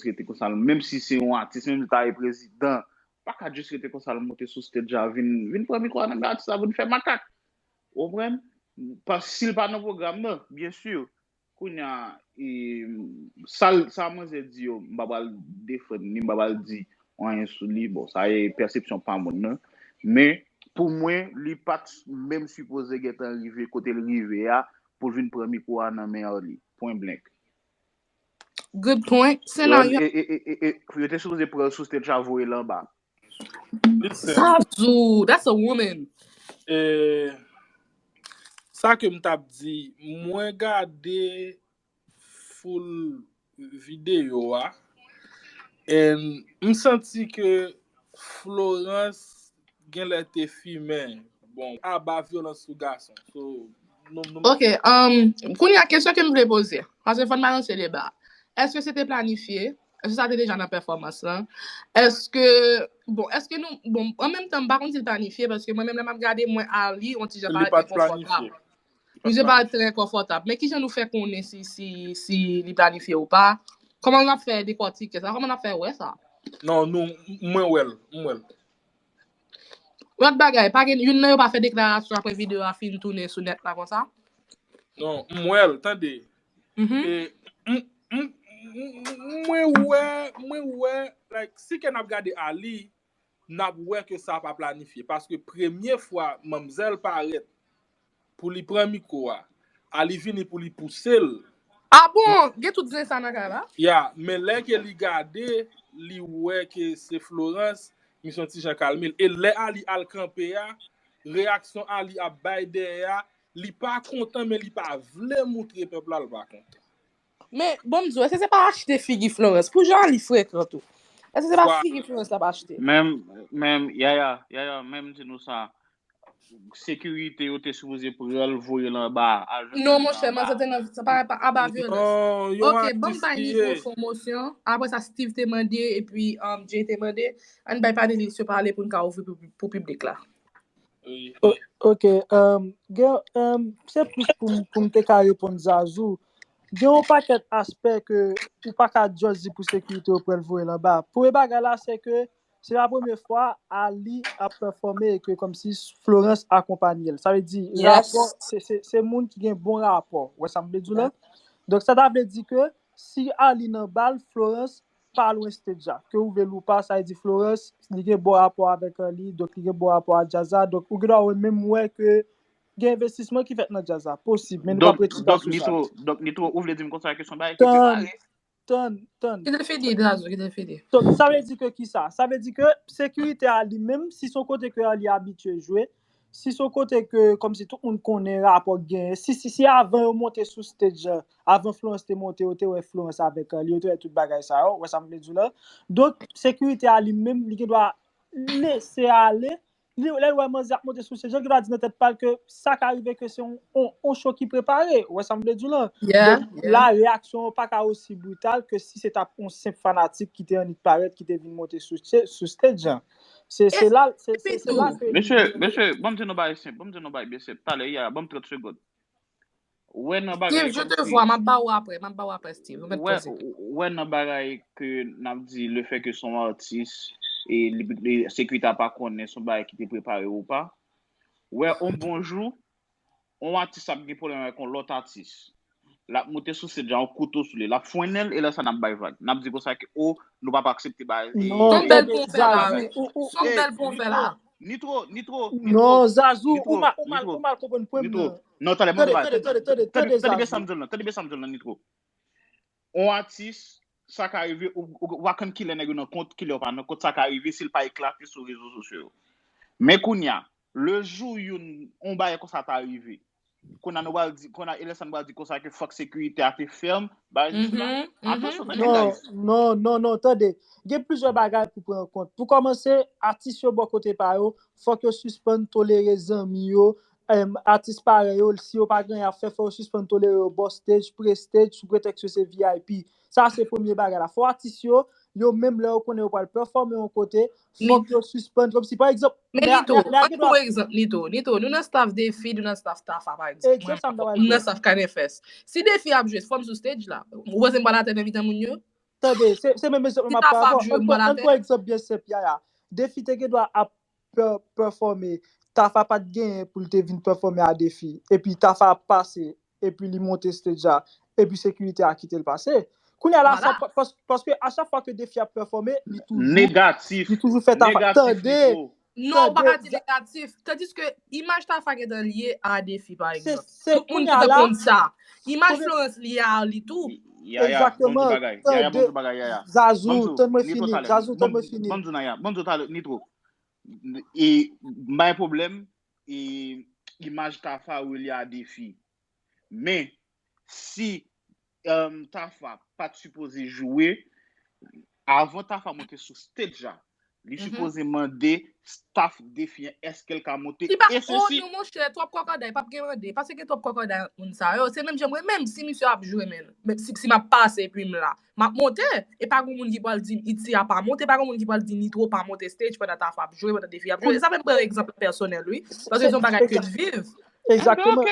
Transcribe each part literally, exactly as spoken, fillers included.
rete konsa, menm si se yon atis, menm si ta ye prezidan, pa ka jis rete konsa l monte sou stage la, vin, vin pran mikwo a nan men atis la pou n fè makak. Ou konprann? Pas si l pa nan pwogram nan, byen si. Kounye a, e, sa, sa manzè di yo, m pa pral defann li, m pa pral di anyen sou li. Bon, sa e pèsepsyon pa moun nan. Men, pou mwen, li pa t menm sipoze gentan rive kote l rive a pou l vin pran mikwo a nan men Arly. Pwen blank. Good point. Senaryo. Yo te sipoze pran l sou stage la voye l anba. Zazou, that's a woman. E, sa ke m t ap di, mwen gade full videyo a, and m santi ke Florence genlè te fimen. Bon, aba vyolans sou gason. So, nou, nou, Ok, um, kounye a kesyon ke m vle poze, paske fò n balanse deba. Èske se te planifye? Èske sa te deja nan pèfòmans lan? Èske, bon, èske nou, bon, an menm tan, m pa konn si l planifye, paske mwen menm lè m ap gade, mwen Arly, yon ti jan li pa pa t enkonfòtab. planifye. Misye pa t trè konfòtab. Men kijan nou fè konnen si, si, si li planifye ou pa? Kòman n ap fè dekòtike sa? Kòman n ap fè wè sa? Non, nou, mwen wè l, m wè l. Lòt bagay, pa gen, youn nan yo pa fè deklarasyon apre videyo a fin tounen sou nèt la konsa? Non, m wè l, tande. Mhm. E, m, m, m, m, mwen wè, mwen wè, like, si ke n ap gade Arly, n ap wè ke sa pa planifye. Paske premye fwa manmzèl parèt pou li pran mikwo a, Arly vini pou li pouse l. Ah bon? Gen tout zen sa nan kay la? Ya, men lè ke li gade, li wè ke se Florence, misye yon ti jan kalme l. E lè Arly al kanpe a, reyaksyon Arly ap bay dèyè a, li pa kontan, men li pa vle moutre pèp la l pa kontan. Men, bon, m di w, èske se pa achte figi Florence? Pou jan li frekan tou. Èske se pa Wa- figi Florence l ap achte? Menm, menm, Yaya, Yaya, menm di nou sa. Sekirite yo te sipoze pran l, voye l anba. Al jwenn Non, moun monchè, anba. Manzè te nan, sa pa, pa aba vyolans. Non, yon Ok, ban m atis bay li nivo ye. Fon Mosyon. Apre sa, Steve te mande, epi um, Jay te mande. Ann bay Panelis yo pale pou n ka ouvri pou, pou piblik la. Wi. Ok, um, gen, um, se plis pou, m- pou m te ka reponn Zazou. Gen yon pakèt aspè ke ou pa ka just di pou sekirite yo pran l voye l anba. Premye bagay la, se ke se pa premye fwa Arly ap pèfòme e ke kòmsi Florence akonpanye l. Sa vle di, Yes. rapò, se, se, se moun ki gen bon rapò. Ou wè sa m vle di w la? Donk, sa ta vle di ke si Arly nan bal, Florence pa lwen stage la. Ke ou vle l ou pa, sa vle di Florence, li gen bon rapò avèk Arly, donk li gen bon rapò ak djaz la. Donk, ou gen dwa wè menm wè ke gen envestisman ki fèt nan djaz la. Posib, men nou p ap Donk, rete chita donk, sou sa. Nitro, donk, Nitro, ou vle di m konsa ke se yon bagay ki Tann, prepare? Tann, tann. Kite l fini, Zazou, kite l fini. Donk, sa vle di ke ki sa? Sa vle di ke sekirite a li menm, si se yon kote ke Arly abitye jwe, si se yon kote ke, kòmsi tout moun konnen rapò k genyen, si, si, si avan yo monte sou stage la, avan Florence te monte, yo te wè Florence avèk Arly, yo te wè tout bagay sa yo, ou wè sa m vle di w la? Donk, sekirite a li menm, li gen dwa lese ale, li, lè l wè manzè ap monte sou stage, li gen dwa di nan tèt pa l ke sa ka rive ke se yon, yon, yon show ki prepare, ou wè sa m vle di w la? Yeah, Donk, la, reyaksyon an pa ka osi brital ke si se t ap yon senp fanatik ki te annik parèt, ki te vin monte sou, sou stage la. Se, se la, se, se, se la ke... Mesye, mesye, ban m di nou bagay senp, ban m di nou bagay byen senp. Talè, ya, ban m trant segond. Wè nan bagay Steve, je te vois, m ap ba ou apre, m ap ba ou apre, Steve. Ou mèt Wè, poze. Wè nan bagay ke n ap di, le fè ke se yon atis, e li, li, sekirite a pa konnen se yon bagay ki te prepare ou pa. Wè, yon bon jou, yon atis ap gen pwoblèm avèk yon lòt atis. L ap monte sou stage la, yon kouto sou li. L ap fwennen l, e lè sa n ap bay vag. N ap di konsa ke, o, nou p ap aksepte bagay. Non, Son bèl tande, pou fè la. Zazou, ou, ou, Son bèl pou fè la. Nitro, Nitro, non, Zazou, Nitro, ou mal, ou mal, Nitro, ou mal konprann pwen Nitro. Nan. Non, talè, ban m Tande, bay, tande, tande, tande, tande, tande byen sa Zazou. M di w lan, tande byen sa M di w lan, Nitro. On atis, sa ka rive, ou, ou, ou pa konn kilè nèg yo nan kont, kilè yo pa nan kont, sa ka rive si l pa eklate sou rezo sosyo yo. Men kounye a, le jou youn, on bagay konsa ta rive. Kounye a nou pral di, kounye a e lè sa nou pral di konsa ke fòk sekirite a te fèm, bagay sou la. Mhm, mhm. Atansyon, tande, Non, guys. non, non, non, tande. Gen plizyè bagay pou pran an kont. Pou kòmanse, atis yo bò kote pa yo, fòk yo sispann tolere zanmi yo, em, atis parèy yo, si yo pa gen anyen ap fè, fò yo sispann tolere yo bò stage, pre stage, sou pretèks yo se V I P. Sa se premye bagay la. Fò atis yo, yo menm lè yo konnen yo pral pèfòme yon kote, fòk yo sispann, kòmsi pa egzanp, Men lè, Nitro, lè, lè an gen pou dwa egzanp, Nitro, Nitro, nou nan staff Defi, nou nan staff Tafa, pa egzanp. Egzanp sa m ta pral Nou di. Nan staff Kanefès. Si Defi ap jwe, fò m sou stage la. Ou panse m pral atè nan mitan moun yo? tande, se se menm egzanp m ap pran avè w. Ann pran egzanp byen senp, Yaya. Defi te gen dwa ap pèfòme. Tafa pa t genyen pou l te vin pèfòme a Defi. Epi Tafa ap pase. Epi li monte stage la. Epi sekirite a kite l pase. Kounye a la, sa, paske a chak fwa ke Defi ap pèfòme, li toujou, li toujou fè Tafa. Tande, Non, ou pa ka di negatif. Tandiske imaj Tafa gentan lye a Defi, pa egzanp. Tout moun gentan konn sa. Imaj Florence lye a li tou. Egzakteman. Tande, Zazou, tann mwen fini. Zazou, tann mwen fini. Ban m di w talè, Nitro. E, m pa gen pwoblèm, e, imaj Tafa relye a Defi. Men, si um, Tafa pa t sipoze joure, avan Tafa monte sou stage la, li sipoze mande staff Defi an èske l ka monte. Li pa, oh non, monchè, twòp kòkòday, p ap gen mande. Paske gen twòp kòkòday ant moun sa yo. Se menm jan mwen menm, si misye ap joure, men, men si, si m ap pase epi m la, m ap monte. E pa gen moun ki pral di m Itzy a pa monte, pa gen moun ki pral di Nitro pa monte stage pandan Tafa ap joure, pandan Defi ap joure. Sa fè m pran egzanp pèsonèl, wi. Paske se yon bagay ke m viv. Egzakteman.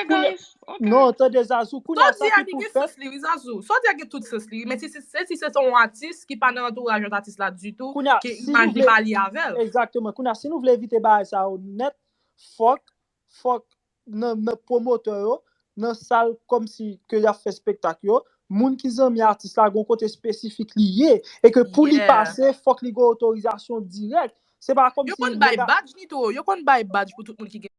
Non, tande Zazou, kounye a sa ki pou fèt. Sa w di a gen tout sans li, wi, Zazou. Sa w di a gen tout sans li, wi. Men si se si se yon atis ki pa nan antouraj lòt atis la ditou, ke imaj li pa lye avè l. Egzakteman. Kounye a, si nou vle evite bagay sa yo nèt, fòk, fòk nan, nan pwomotè yo, nan sal kòmsi ke y ap fè espektak yo, moun ki zanmi atis la, gon kote espesifik li ye, e ke pou li pase, fòk li gen otorizasyon dirèk. Se pa kòmsi. Yo konn bay badj, Nitro, yo konn bay badj pou tout moun ki gen.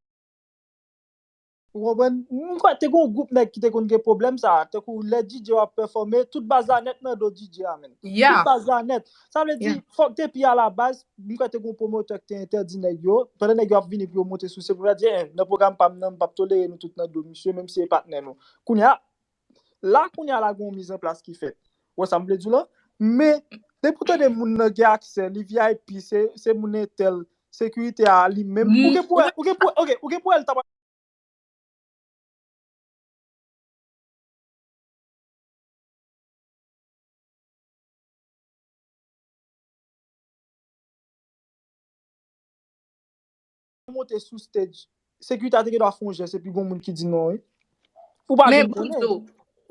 Ou konprann? M kwè te gen yon gwoup nèg ki te konn gen pwoblèm sa a. Tankou lè DJ yo ap pèfòme, tout baz la nèt nan do DJ a, menn. Tout baz la nèt. Sa vle di, fòk depi alabaz, m kwè te gen yon pwomotè ki te entèdi nèg yo. Pandan nèg yo ap vini pou yo monte sou sèn, pou yo di, en, nan pwogram pa m nan, m p ap tolere nou tout nan do misye, menm si e patnè nou. Kounye a, la, kounye a la, gen yon mizanplas ki fèt. Ou wè sa m vle di w la? Men, depi w tande moun nan gen aksè, li V I P, se, se moun entèl, sekirite a li menm. Ou gen pou wè, ou gen pou, ok, ou gen pou wè l ta monte sou stage, sekirite a te gen dwa fè yon jès epi gon moun ki di non, wi. Ou pa janm konnen. Men pou m di w,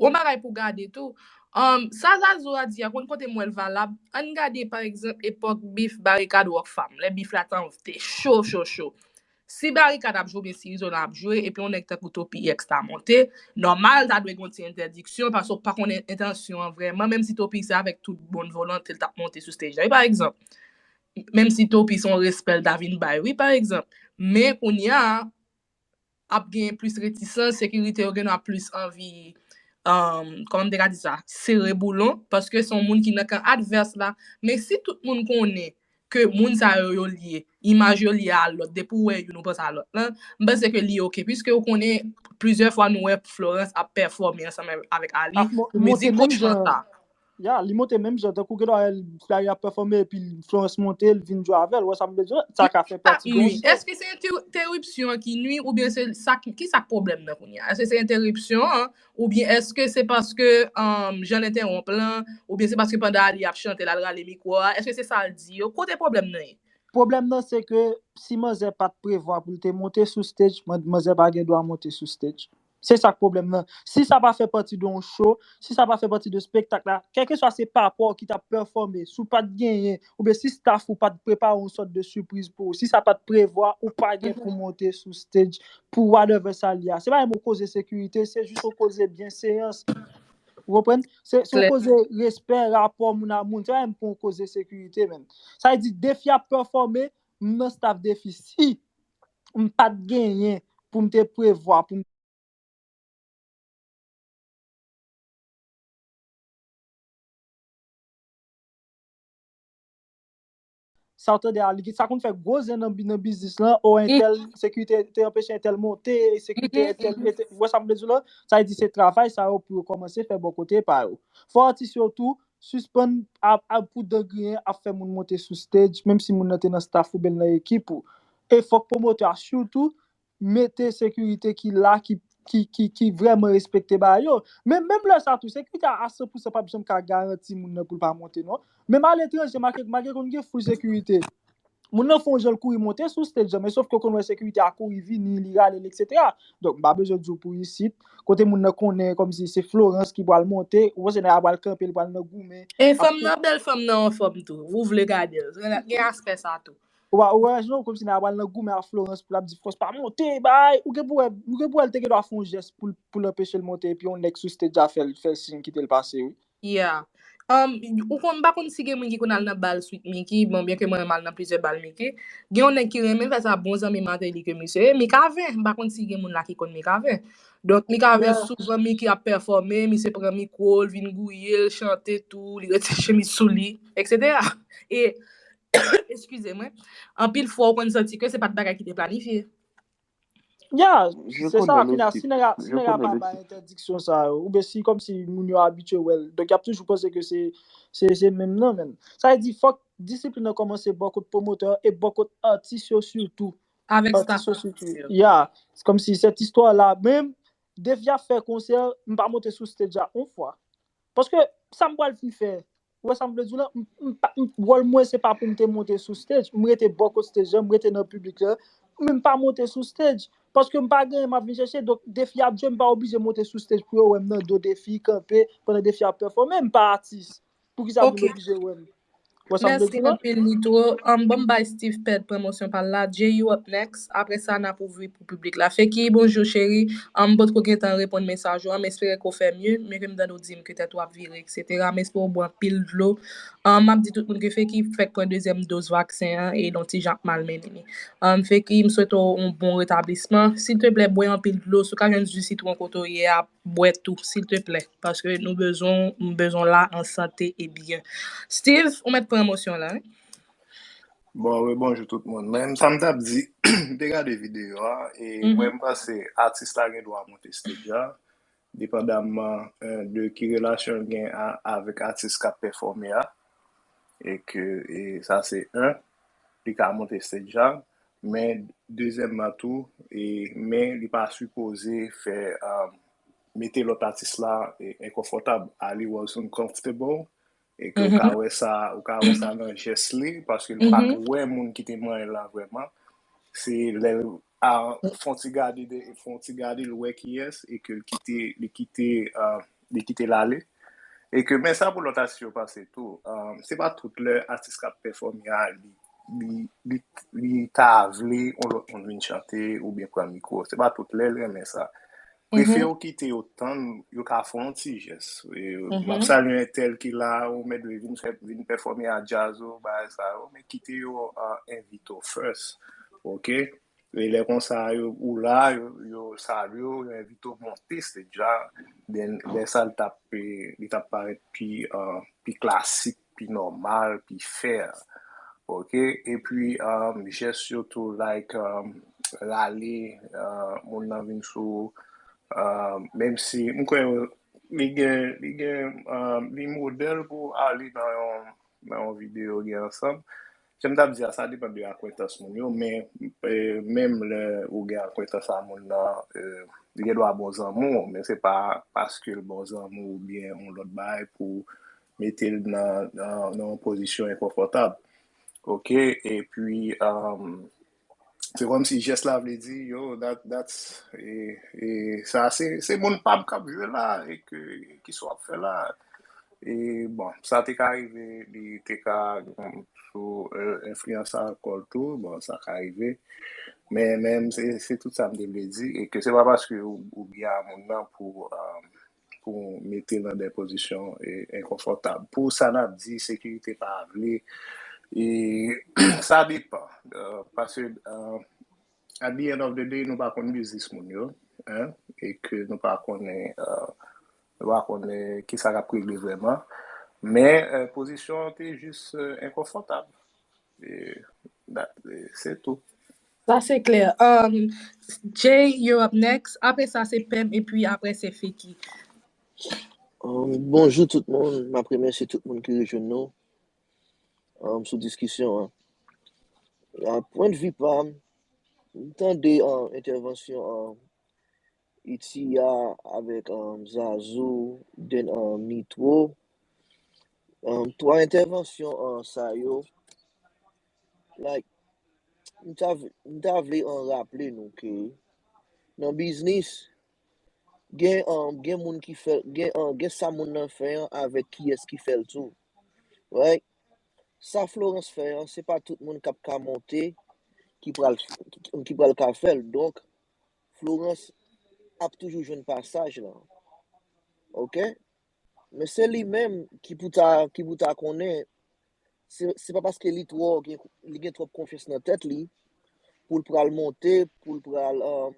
yon bagay pou gade tou. Um, sa Zazou a di a, konn kote m wè l valab. Ann gade, pa egzanp, epòk bif Barikad Rockfam, lè bif la te cho, cho, cho. Si Barikad ap jwe oubyen si Izolan ap jwe, epi yon nèg tankou Toppy X ta monte, nòmal, ta dwe gen yon ti entèdiksyon, paske w pa konnen entansyon an vrèman, menm si Toppy se avèk tout bòn volonte l t ap monte sou stage la. E pa egzanp, menm si Toppy se yon respè l ta vin bay, wi, pa egzanp. Men kounye a, ap gen plis retisans, sekirite yo gen dwa plis anvi, um, kòman m te ka di sa, sere boulon, paske se yon moun ki nan kan advès la. Men si tout moun konnen ke moun sa yo, yo lye, imaj yo lye a lòt, depi w wè youn ou panse a lòt lan, m panse ke li oke, piske ou konnen plizyè fwa nou wè Florence ap pèfòme ansanm avèk Ali pou mizik Rich Lanta. Ya, li monte menm jan, tankou gen dwa wè Florence ap pèfòme epi Florence monte, l vin jwe avè l, ou wè sa m vle di w, sa ka fè pati de yon show. Èske se enteripsyon an ki nwi oubyen se sa ki, ki sa k pwoblèm nan kounye a? Èske se enteripsyon an oubyen èske se paske, um, jan l entèwonp lan, oubyen se paske pandan Ali ap chante l al rale mikwo a? Èske se sa l di yo? Kote pwoblèm nan ye? Pwoblèm nan se ke si manzè pa t prevwa pou l te monte sou stage, man-, manzè pa gen dwa monte sou stage. Se sa k pwoblèm nan. Si sa pa fè pati de yon show, si sa pa fè pati de espektak la, kèlkeswa se papa w ki t ap pèfòme, si w pa t genyen, oubyen si staff ou pa t prepare yon sòt de sipriz pou ou, si sa pa t prevwa, ou pa gen pou monte sou stage pou whatever sa l ye a. Se pa yon koze sekirite, se jis yon koze byenveyans. Ou konprann? Se, se yon koze respè, rapò moun a moun. Se pa menm pou yon koze sekirite, menm. Sa vle di, Defi ap pèfòme, m nan staff Defi. Si m pa t genyen pou m te prevwa, pou m Sa w tande a, li, sa konn fè gwo zen nan, bi- nan biznis lan, o entèl, sekirite te anpeche entèl monte, sekirite entèl, entèl, ou wè sa m vle di w la? Sa vle di se travay sa yo pou yo kòmanse fè bò kote pa yo. Fò atis yo tou sispann ap, ap pou dan griyen ap fè moun monte sou stage, menm si moun nan te nan staff ou byen nan ekip ou. E fòk pwomotè a sitou mete sekirite ki la, ki, ki, ki, ki vrèman respekte bagay yo. Men menm lè sa tou, sekirite a a san pousan p ap janm ka garanti moun nan pou l pa monte, non. Menm aletranje, malgre, malgre konn gen full sekirite, Moun nan fè yon jan l kouri monte sou stage la, men sòf ke w konn wè sekirite a kouri vini, li rale l, etsetera. Donk, m pa bezwen di w pou isit, kote moun nan konnen kòmsi se Florence ki pral monte, ou panse nèg la pral kanpe, li pral nan goumen. E fanm nan bèl, fanm nan anfòm tou. Ou vle gade l. Gen aspè sa tou. Ou pa ou wè non, kòmsi nèg la pral nan goumen ak Florence pou l ap di Florence pa monte, bay, ou gen pou wè, ou gen pou wè l te gen dwa fè yon jès pou l, pou l anpeche l monte, epi yon nèg sou stage la fè l, fè l siy kite l pase, wi. Yeah. Um, ou konn, m pa konn si gen moun ki konn al nan bal Sweet Micky. Bon, byen ke mwen menm al nan plizyè bal Micky. Gen yon nèg ki renmen fè sa, bon zanmi Martelly ke misye ye, Mikaven. M pa konn si gen moun la ki konn Mikaven. Donk, Mikaven, souvan Micky ap pèfòme, misye pran mikwo l, vin gouye l, chante tou, li retire chemiz sou li, etsetera. E, eskize mwen, anpil fwa ou konn santi ke se pa t bagay ki te planifye. Ya, se sa, kounye a, si nèg la, si nèg la pa bay entèdiksyon sa yo, oubyen si kòmsi moun yo abitye wè l, donk y ap toujou panse ke se, se, se menm nan, menm. Sa vle di, fòk disiplin nan kòmanse bò kot pwomotè e bò kot atis yo sitou. Avèk staff yo. Ya, se kòmsi sèt istwa la, menm, Defi ap fè konsè, m pa monte sou stage la yon fwa. Paske, sa m pral vin fè, ou wè sa m vle di w la, m, m, wòl mwen se pa pou m te monte sou stage, m rete bò kot stage la, m rete nan piblik la, men m pa monte sou stage. Paske m pa gen anyen m ap vin chèche, donk Defi ap jwe, m pa oblije monte sou stage pou yo wè m nan do Defi, kanpe, pandan Defi ap pèfòme, m pa atis. Poukisa pou yo oblije wè m? Mèsi anpil, Nitro. Um, ban m bay Steve Ped pwomosyon pa l la. Jay, you up next. Apre sa, n ap ouvri pou piblik la. Feki, bonjou, cheri. Um, m potko gentan reponn mesaj ou an, m espere ke w fè mye. Men ke m tande w di m ke tèt ou ap vire, etsetera. M espere w bwè anpil dlo. Um, m ap di tout moun ke Feki fèk pran dezyèm doz vaksen an e l on ti jan ap malmennen li. Um, Feki, m swete w yon bon retablisman. Silteplè, bwè anpil dlo. Si w ka jwenn ji sitwon kote w ye a, bwè tou, silteplè, paske nou bezwen, nou bezwen la an sante e byen. Steve, ou mèt pran emosyon la, wi. Bon, wi, bonjou tout moun. Men, sa m t ap di, m te gade videyo a, e mwen, m panse atis la gen dwa monte stage la, depandamman, eh, de ki relasyon l gen a, avèk atis k ap pèfòme a, e ke, e sa se en, li ka monte stage la, men dezyèmman tou, e, men li pa sipoze fè, um, mete lòt atis la, e, enkonfòtab. Ali was uncomfortable, e ke ou ka wè sa, ou ka wè sa nan jès li, paske li pa t wè moun ki te manyen l la vrèman. Se lè l a, fè on ti gade, fè on ti gade, l wè kiyès, e ke l kite, li kite, uh, li kite l ale. E ke, men sa pou lòt atis yo panse tou. Um, se pa tout lè atis k ap pèfòme a, li, li, li, li ta vle yon lòt moun vin chante oubyen pran mikwo. Se pa tout lè l renmen sa. Prefere w kite yo tann, yo ka fè yon ti jès. E, m ap salye entèl ki la, ou mèt vin fè, vin pèfòme a djaz ou, bagay sa yo, men kite yo, uh, envite w first. Oke? E lè konsa, yo, ou la, yo, yo salye w, yo envite w monte stage la. Then, lè sa, li t ap, eh, li t ap parèt pi, uh, pi klasik, pi nòmal, pi fè. Oke? Epi, um, jès yo tou, like, um, rale, uh, moun nan vin sou, uh, menm si, m kwè, li gen, li gen, um, li modèl pou Ali nan yon, nan yon videyo gen ansanm. Jan m t ap di a, sa depann de akwentans moun yo, men, eh, menm lè ou gen akwentans a moun nan, eh, li gen dwa bon zanmi w, men se pa paske l bon zanmi w oubyen yon lòt bagay pou mete l nan, nan, nan yon pozisyon enkonfòtab. Oke? Epi, um, se kòmsi jès la vle di, yo, that, that's, e, e sa, se, se moun pa m k ap jwe la, e ke, kisa w ap fè la? E, bon, sa te ka rive, li te ka, um, sou, eh, enfliyans alkòl tou, bon, sa ka rive. Men, men, se, se tout sa m te vle di, e ke se pa paske ou, ou byen a moun nan pou, um, pou mete l nan de pozisyon, eh, enkonfòtab. Pou sa n ap di, sekirite pa vle, e sa depan. Eh, paske, eh, at the end of the day, nou pa konn biznis moun yo, en, e ke nou pa konnen, eh, nou pa konnen kisa k ap regle vrèman. Men, eh, pozisyon an te jis, eh, enkonfòtab. E, that, e, se tou. Sa se klè. Um, Jay, you're up next. Apre sa, se Pem, epi apre, se Feki. Um, bonjou tout moun. M ap remèsye tout moun ki rejwenn nou, um, sou diskisyon an. A pwennvi pa m, m tande, um, entèvansyon, um, Itiya avèk, um, Zazou, then, um, Nitro. Um, twa entèvansyon, um, sa yo, like, m ta, v- m ta vle an raple nou ke nan biznis, gen, an, gen moun ki fè, gen, an, gen sa moun nan fè an avèk kiyès ki fè l tou. Right? Sa Florence fè an, se pa tout moun k ap ka monte ki pral, ki, ki pral ka fè l. Donk, Florence ap toujou jwenn pasaj lan. Oke? Men se li menm ki pou ta, ki pou ta konnen, se, se pa paske li twò gen, li gen twòp konfyans nan tèt li, pou l pral monte, pou l pral um,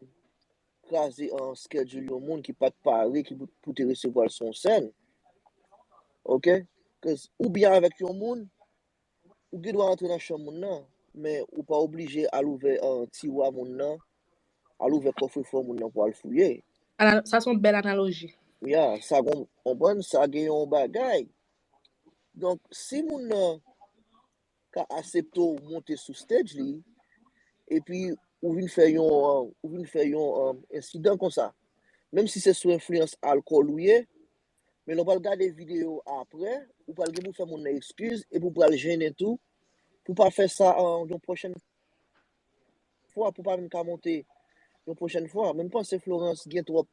kraze an schedule yon moun ki pa t pare, ki pou, pou te resevwa l sou yon sèn. Oke? Cause ou byen avèk yon moun, ou gen dwa antre nan chanm moun nan, men ou pa oblije al ouvè uh, tiwa moun nan, al ouvè kòfrefò moun nan pou al fouye. Ana- Sa se yon bèl analoji. Ya, sa gon konprann, sa gen yon bagay. Donk, si moun nan ka aksepte w monte sou stage li, epi ou vin fè yon, uh, ou vin fè yon um, ensidan konsa. Menm si se sou enfliyans alkòl ou ye, men lè w pral gade videyo apre, ou pral gen pou fè moun nan ekskiz, epi ou pral jennen tou, pou pa fè sa uh, yon pwochèn fwa, pou pa menm ka monte yon pwochèn fwa. Men m panse Florence gen twòp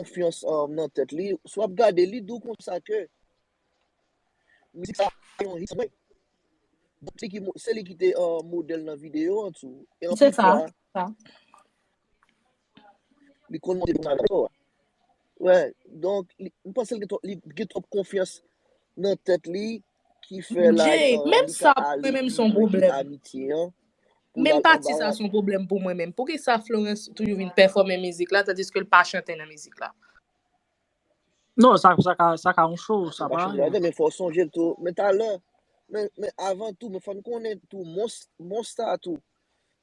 konfyans um, nan tèt li. Si w ap gade, li di w konsa ke mizik sa se yon hit mwen. Donk, se ki mo- se li ki te uh, modèl nan videyo an tou. E Se anpil sa. fwa, Sa. li konn monte pou nan akò a. Wè, donk, li- m panse li gen twòp, li gen twòp konfyans nan tèt li ki fè like Jay, uh, menm li sa ka pou ale mwen menm pi se yon lwen ke pwoblèm. Amitié an pou l Menm al pati sa anbara. Se yon pwoblèm pou mwen menm. Poukisa Florence toujou vin pèfòme mizik la, tandiske l pa chante nan mizik la? Non, sa, sa ka, sa ka yon show, Sa sa pa pa chante anyen. Ladan, men fò w sonje l tou. Men talè, men, men avan tou, men fò n konnen tou, Mons- Monstar tou,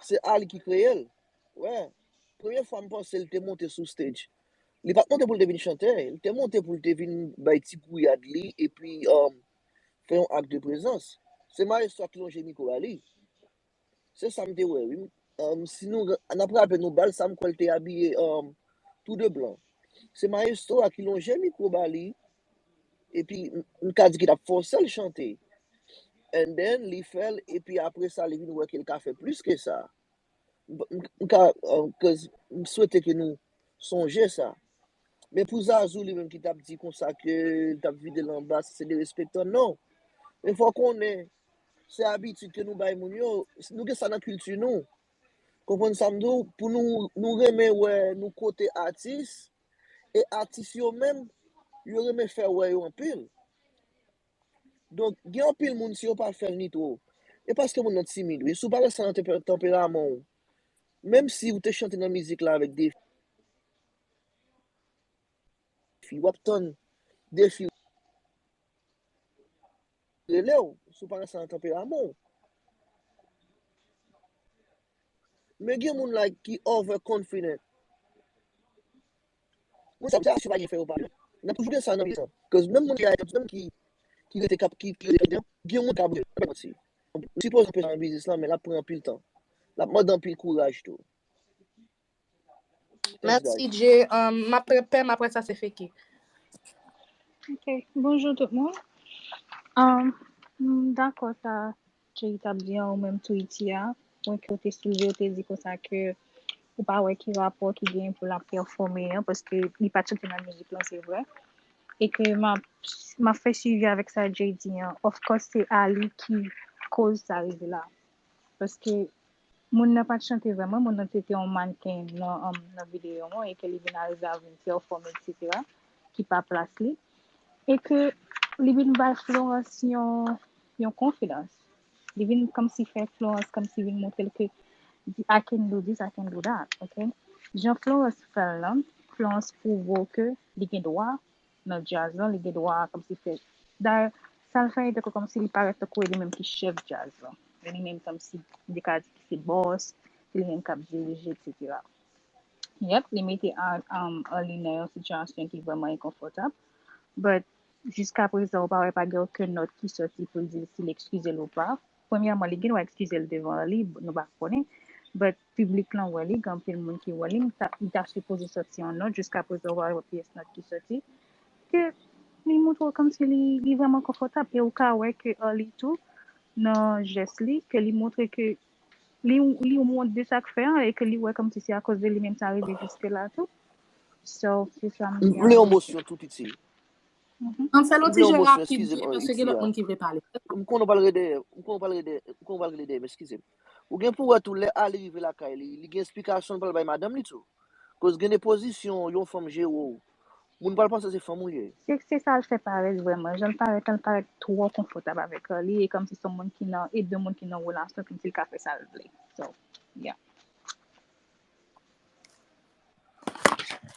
se Ali ki kreye l. Wè, premye fwa m panse l te monte sou stage, li pa t monte pou l te vin chante, li te monte pou l te vin bay ti gouyad li, epi um, fè yon ak de prezans. Se Maestro a ki lonje mikwo ba li. Se sa m te wè, wi. Um, si nou ra- n ap raple nou bal sa, m kwè l te abiye um, tou de blan. Se Maestro a ki lonje mikwo ba li, epi m m ka di ki t ap fòse l chante. And then, li fè l, epi apre sa, li vin wè ke l ka fè plis ke sa. M, m, m ka, uh, 'cause m swete ke nou sonje sa. Men pou Zazou li menm ki t ap di konsa ke l t ap vide l anba, se derespektan, non. Men fò w konnen, se abitid ke nou bay moun yo, nou gen sa nan kilti nou. Konprann sa m di w, pou nou, nou renmen wè nou kote atis, e atis yo menm, yo renmen fè wè yo anpil. Donk, gen anpil moun, si yo pa fè l nitwo, e paske moun nan timid, wi. Si w pa gen sa nan tenpe- tanperaman w, menm si w te chante nan mizik la avèk de fi, w ap tann de fi rele w, si w pa gen sa nan tanperaman w. Men gen moun la ki overconfident. Moun sa, sa, si w pa gen fè yo pa. N ap toujou gen sa nan mitan. 'Cause menm moun ki a, menm ki, ki rete kap, ki, ki rete kap, gen moun k ap rele, pa manti. Sipoze w peze nan biznis lan, men l ap pran anpil tan. L ap mande anpil kouraj tou. Thanks, Mèsi, guys. Jay. Um, m ap pè, m ap wè sa se fake. Ok, bonjou tout moun. Um, m dakò sa Jay t ap di an, ou menm tou Iti a. Pwen ke w te soulve, w te di konsa ke ou pa wè ki rapò ki genyen pou l ap pèfòme an, paske li pa t chante nan mizik lan, se vre. E ke m ap, m ap fè swivi avèk sa Jay di an. Of course, se Ali ki koz sa rive la. Paske moun nan pa t chante vrèman, moun nan te te yon mannken nan, um, nan videyo an, e ke li vin arive a vin pèfòme, etsetera, ki pa plas li. E ke li vin bay Florence yon, yon konfidans. Li vin kòmsi fè Florence kòmsi vin montre l ke I can do this, I can do that, ok? Jan Florence fè l lan, Florence pwouve w ke li gen dwa nan djaz lan, li gen dwa kòmsi fè. Dayè, sa l fè, e tankou kòmsi li parèt tankou e li menm ki chèf djaz lan. E li menm kòmsi li ka di ki se bòs, se li menm k ap dirije, etsetera. Yep, li mete Ar- um, Arly nan yon sitiyasyon ki vrèman enkonfòtab. But, jiska prezan, ou pa wè pa gen okenn nòt ki sòti pou l di l si l ekskize l ou pa. Premyèman, li gen dwa ekskize l devan Arly, nou pa konnen. But, piblik lan wè li, gen anpil moun ki wè li, li ta, li ta sipoze sòti yon nòt, jiska prezan, ou pa wè pyès nòt ki sòti. Ke li montre w kòmsi li, li vrèman konfòtab. E ou ka wè ke Arly tou, nan jès li, ke li montre ke li, li wont de sa k fè an e ke li wè kòmsi se akoz de li menm sa rive jiske la tou. So, se sa m gen Li a yon di. Mosyon tou itil. Mhm. Ann fè l yon M ti gen yon jan mosyon, rapid, eskize m, paske gen Iti lòt a. Moun ki vle pale. M konnen w pral rede, m konnen w pral rede, m konnen w pral rede, m eskize m. Ou gen pou wè tou lè a li rive lakay li, li gen esplikasyon l pral bay madanm li tou. Koz gen de pozisyon yon fanm jere w, moun pral panse se fanm ou ye. Se se sa l fè parèt vrèman. Jan l parèt la, l parèt twò konfòtab avèk kò li e kòmsi se yon moun ki nan e de moun ki nan relasyon ki di l ka fè sa l vle. So, yeah.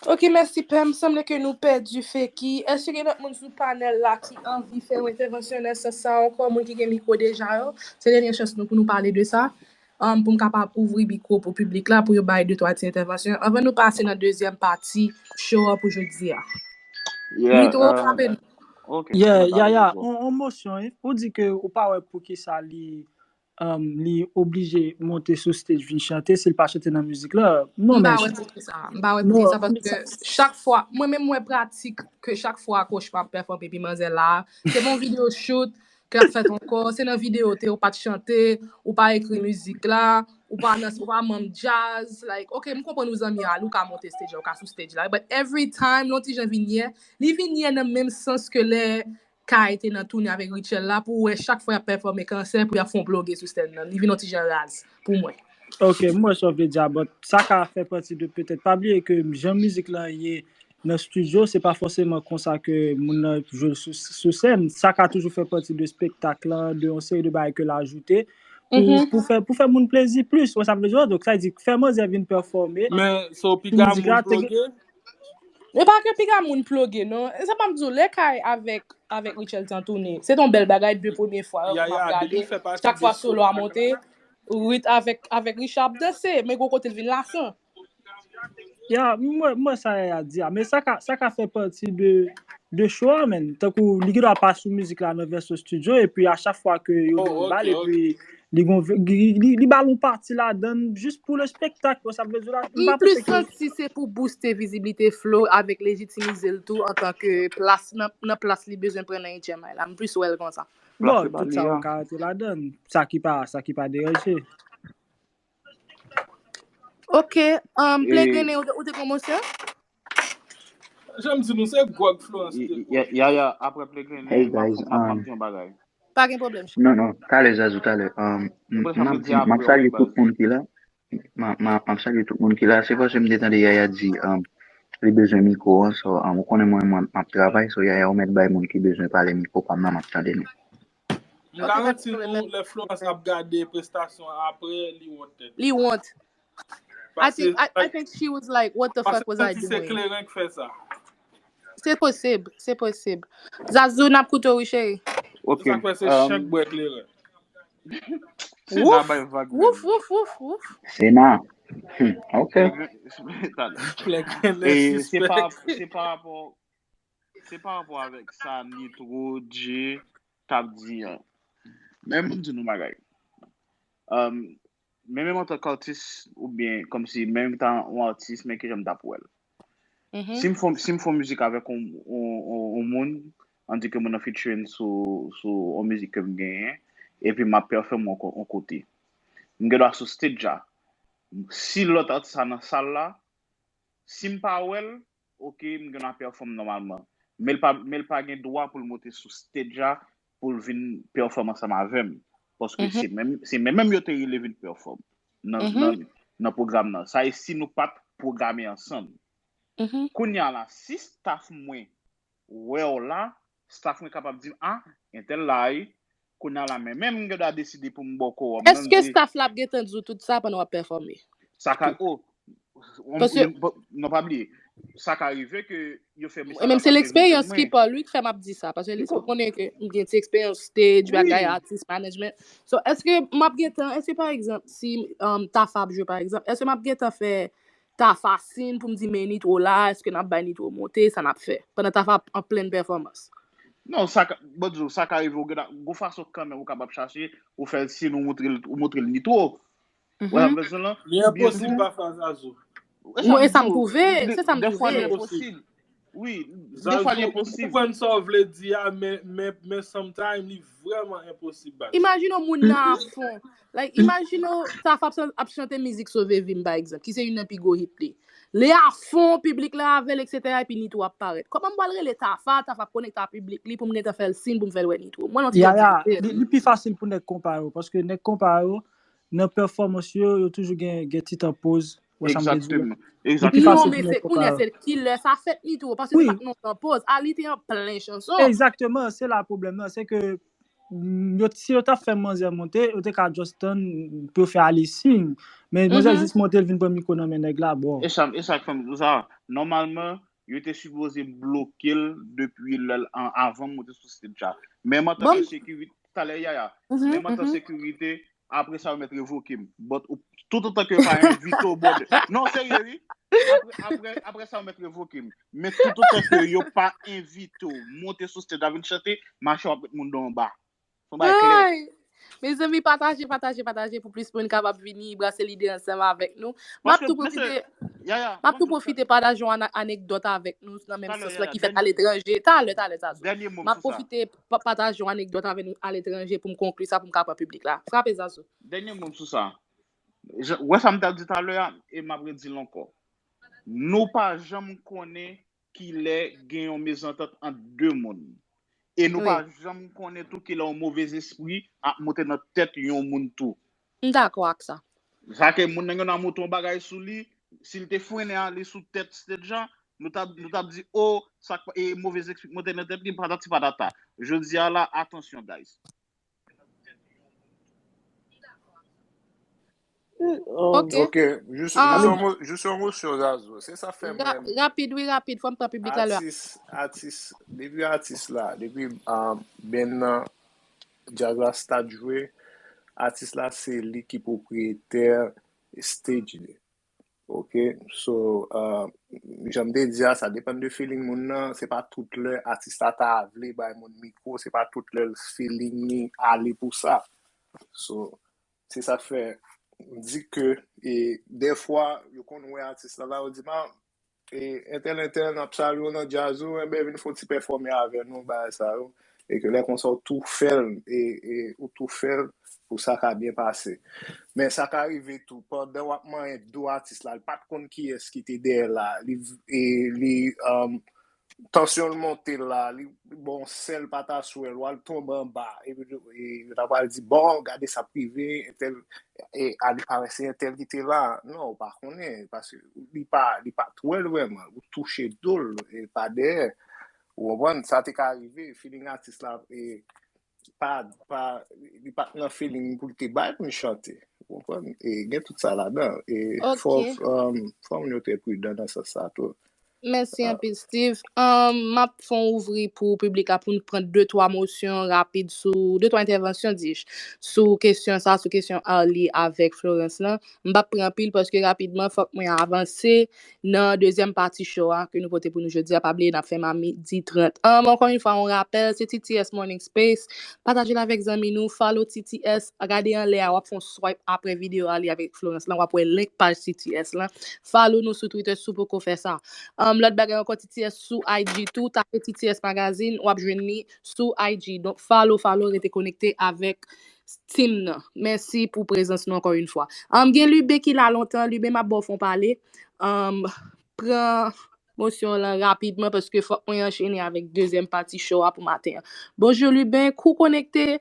Ok, mèsi Pam. Sanble ke nou pèdi Feki. Èske gen lòt moun sou panèl la ki anvi fè yon entèvansyon nan sans sa ankò? Moun ki gen mikwo deja yo, se dènye chans nou pou nou pale de sa. Um, pou m kapab ouvri mikwo pou piblik la, pou yo bay de twa ti entèvansyon. Anvan nou pase nan dezyèm pati show an pou jodi a. Yeah, Nitro, uh, frape nou. Ok, Yeah, nou pale Yaya, Nitro. On, on mosyon, wi. Ou di ke ou pa wè poukisa li um, li oblije monte sou stage vin chante si l pa chante nan mizik la. Non, M pa men wè poukisa. M pa wè poukisa paske chak fwa, mwen menm mwen pratik ke chak fwa kochma ap pèfòme epi manzè la, se bon videyo shoot ke ap fèt ankò, se nan videyo te ou pa t chante, ou pa ekri mizik la, ou pa nan ou pa manm jazz, like, ok, m konprann ou zanmi a, ou ka monte stage la, ou ka sou stage la, but every time lè yon ti jan vin yè, li vin yè nan menm sans ke lè Kay te nan toune avèk Rutshelle la, pou wè chak fwa y ap pèfòme konsè, pou y ap fè yon ploge sou sèn nan. Li vin yon ti jan raz pou mwen. Ok, m wè sa w vle di a, but sa ka fè pati de petèt. Pa bliye ke jan mizik lan ye nan estidyo, se pa fòseman konsa ke moun nan jwe l sou, sou sèn. Sa ka toujou fè pati de espektak lan, de yon seri de bagay ke l ajoute pou, pou fè, pou fè moun plezi plis. Wè sa m vle di a? Donk, sa vle di, fè manzè vin pèfòme. Men, so, piga moun ploge? E pa ke piga moun ploge, non. E sa pa m di w, lè Kay avèk, avèk Rutshelle t an toune, se t yon bèl bagay, de premye fwa yo, m ap gade, chak fwa solo a monte, Ruth avèk, avèk Richard ap danse, men gwo kote l vin lasan. Ya, mwen, mwen sa Yaya di a, men sa ka, sa ka fè pati de, de show a, men. Tankou, li gen dwa pa sou mizik la nan vèsyon estidyo, epi a chak fwa ke yo gen yon bal, epi li gon, li, li, li ba l yon pati ladan l, jis pou le spectacle, wè sa m vle di la, m M pa plis panse ke santi se pou booste viziblite Flo avèk lejitimize l tou antanke plas, nan, nan plas li bezwen pran nan H M I la. M plis wè l konsa. Bon, tout sa yo ka rete ladan l, sa ki pa, sa ki pa deranje. Ok, um, Play Grennen, ou te, ou te pran mosyon? Jan m di nou, se gwòg Florence te pran. Ya, ya, apre Play Grennen, Hey m ap, guys, m ap, m ap um, di yon bagay. Pa gen pwoblèm. Non, non, talè Zazou, talè. Um, m, Apre sa, m m ap di di, m ap apre, salye wi, tout baz. Moun ki la. M, m, m ap salye tout moun ki la. Se paske m te tande Yaya di, um, li bezwen mikwo an, so, um, ou konnen mwen, mwen, m ap travay, so Yaya ou mèt bay moun ki bezwen pale mikwo pa m nan, m ap tande nou. M garanti nou, lè Florence ap gade prestasyon an apre, li wont tèt. Li wont. I think, I, I think she was like, "What the fuck was I doing?" Se Kleren k fè sa. Se posib, se posib. Zazou, n ap koute w, wi, cheri. Ok. Se sa k fè se Um, chan k bwè Kleren. Sena bay vag Wouf, menm. Wouf, wouf, wouf. Sena. Hmm, ok. Talè. Play Grennen E se pa, sispèk. Se pa rapò, se pa rapò avèk sa Nitro Dje t ap di an. Men m di nou bagay. Um, men menm antank atis, oubyen kòmsi menm tan yon atis, men kijan m t ap wè l. Si m fè, si m fè mizik avèk yon, yon, yon, yon moun, ann di ke moun nan featuring sou, sou yon mizik ke m genyen, epi m ap pèfòm yon ko-, yon kote. M gen dwa sou stage la. Si lòt atis la nan sal la, si m pa wè l, ok, m gen dwa pèfòm nòmalman. Men l pa, men l pa gen dwa pou l monte sou stage la pou l vin pèfòm ansanm avè m. Paske se menm, se menm menm yo te rele vin pèfòm nan, nan, nan pwogram nan. Sa e si nou pa t pwograme ansanm. Kounye a la, si staff mwen wè w la, staff mwen kapab di m, "Ah, entèl la wi." Kounye a la, men menm m gen dwa deside pou m ba w kowòm nan, m Èske di, staff la ap gentan di w tout sa pandan w ap pèfòme? Sa ka, oh, on, Paske on, non, pa bliye, sa ka rive ke yo fè E mesaj menm la se pase leksperyans mwen. Ki pa li k fè m ap di sa, paske li ou konnen ke m gen ti eksperyans stage, bagay, Wi, artist management. So, èske m ap gentan, èske pa egzanp, si um, Tafa ap jwe pa egzanp, èske m ap gentan fè Tafa sin pou m di men Nitro la, èske n ap bay Nitro monte, sa n ap fè? Pandan Tafa ap an plen pèfòmans. Non, sa ka, bon, di w, sa ka rive, ou gen gon fason kanmenm ou kapab chache, ou fè l sin, ou montre l, ou montre l Nitro. Wè, sa m vle di lan, Li oubyen enposib tou, pa fè Zazou. e sa Mwen, e m sa di m w, twouve, de, se sa m dèfwa twouve. li enposib. Wi, defwa li enposib. M konprann sa w vle di a, men, men, men sometime li vrèman enposib, baz. Imajine yon moun nan afon. Like, imajine w, Tafa ap, ap chante mizik Sove Vi m, pa egzanp, ki se youn nan pi gwo hit li. Li afon, piblik la avè l, etsetera, epi Nitwo ap parèt. Kòman m pral rele Tafa, Tafa ap konekte a piblik li pou m gentan fè l siy, pou m fè l wè Nitwo? Mwen, yon ti jan difisil. Li pi fasil pou nèg konpa yo, paske nèg konpa yo, nan pèfòmans yo, yo toujou gen, gen ti tan poz. Wè sa m vle di? Egzakteman. Egzakteman. Non, men se kounye a, se kilè sa fèt, Nitwo, paske se pa t nan tan poz. Ali te an plen chanson. Egzakteman, se la pwoblèm nan, se ke yo, si yo t ap fè manzè monte, yo te ka just tann pou yo fè Ali siy. Men manzè jis monte, l vin pran mikwo nan men nèg la, bon. E sa, e sa k fè m di w sa, nòmalman, yo te sipoze bloke l depi lè l an, avan l monte sou stage la. Men antanke sekirite, talè Yaya, men antanke sekirite, apre sa yo mèt revoke m. But toutotan ke yo pa envite w bòdè. Non, serye wi. Apre, apre, apre sa yo mèt revoke m. Men toutotan ke yo pa envite w monte sou stage la vin chante, mache w ap met moun do anba. Son bagay klè. Mezanmi, pataje, pataje, pataje pou plis moun kapab vini brase lide ansanm avèk nou. M ap tou pwofite, m ap tou pwofite pataje yon anekdòt avèk nou nan menm sans lan ki fèt aletranje. Talè, talè, Zazou. M ap pwofite pataje yon anekdòt avèk nou aletranje pou m konkli sa, pou m ka pran piblik la. Frape, Zazou. Dènye mo m sou sa. Wè sa m t ap di talè a, e m ap redi l ankò. Nou pa janm konnen kilè gen yon mezantant ant de moun. E nou pa janm konnen tou kilè yon movèzespri ap monte nan tèt yon moun tou. M dakò ak sa. Sa ke moun nan gen nan monte yon bagay sou li, si l te frennen ale sou tèt stage la, nou t ap, nou t ap di, o, sa k, e, movèzespri monte nan tèt li, patati patata. Jodi a la, atansyon, guys. Ok. Ok. Jis yon mo sou Zazou. Se sa fè mwen. Rapid, wi, rapid. Fò m pran piblik la lè. Atis, atis, depi atis la, depi um, band nan, djaz la start jwe, atis la se li ki pwopriyetè stage li. Ok, so, uh, jan m te di a, sa depann de feeling moun nan. Se pa tout lè atis la ta vle bay moun mikwo, se pa tout lè feeling li ale pou sa. So, se sa k fè m di ke e, dèfwa, yo konn wè atis la la, yo di, man, e, entèl, entèl, n ap salye w nan djaz ou, enben vin fè yon ti pèfòme avè nou, bagay sa yo. E ke lè konsa, w tou fè l, e, e, ou tou fè l pou sa ka byen pase. Men sa ka rive tou, pandan w ap manyen do atis la, li pa t konn kiyès ki te dèyè la, li, e, li, um, tansyon l monte la, li, bon, sèl pa ta swè l, w al tonbe anba, epi e, yo ta pral di, bon, gade sa k rive, entèl, e, a, li parèt se entèl ki te la. Non, ou pa konnen, paske li pa, li pa t wè l vrèman, ou touche do l, e, pa dèyè. Ou konprann? Sa te ka rive, feeling atis la, e, pa, pa, li pa t nan feeling pou l te bay pou l chante. Ou konprann? E gen tout sa ladan. E fò, um, fò moun yo trè pridan nan sans sa tou. Mèsi anpil, Steve. Um, m ap fè yon ouvri pou piblik la pou n pran de twa mosyon rapid sou, de twa entèvansyon, dis, sou kesyon sa, sou kesyon Arly avèk Florence lan. M p ap pran anpil paske rapidman, fòk mwen avanse nan dezyèm pati show a ke nou pote pou nou jodi a. Pa bliye, n ap fè m a midi trant. Um, ankò yon fwa, yon rapèl, se T T S Morning Space. Pataje l avèk zanmi nou, follow T T S, gade anlè a, w ap fè yon swipe apre videyo a li avèk Florence lan, w ap wè link paj T T S lan. Follow nou sou Twitter si w poko fè sa. Um, lòt bagay ankò, T T S sou I G tou, tape T T S Magazine, w ap jwenn li sou I G. Donk, follow, follow, rete konekte avèk team nan. Mèsi pou prezans nou ankò yon fwa. Um, gen Lube ki la lontan, Lube m ap ba w fè yon pale. Um, pran mosyon lan rapidman paske fòk mwen anchene avèk dezyèm pati show a pou maten an. Bonjou Lube, kou konekte,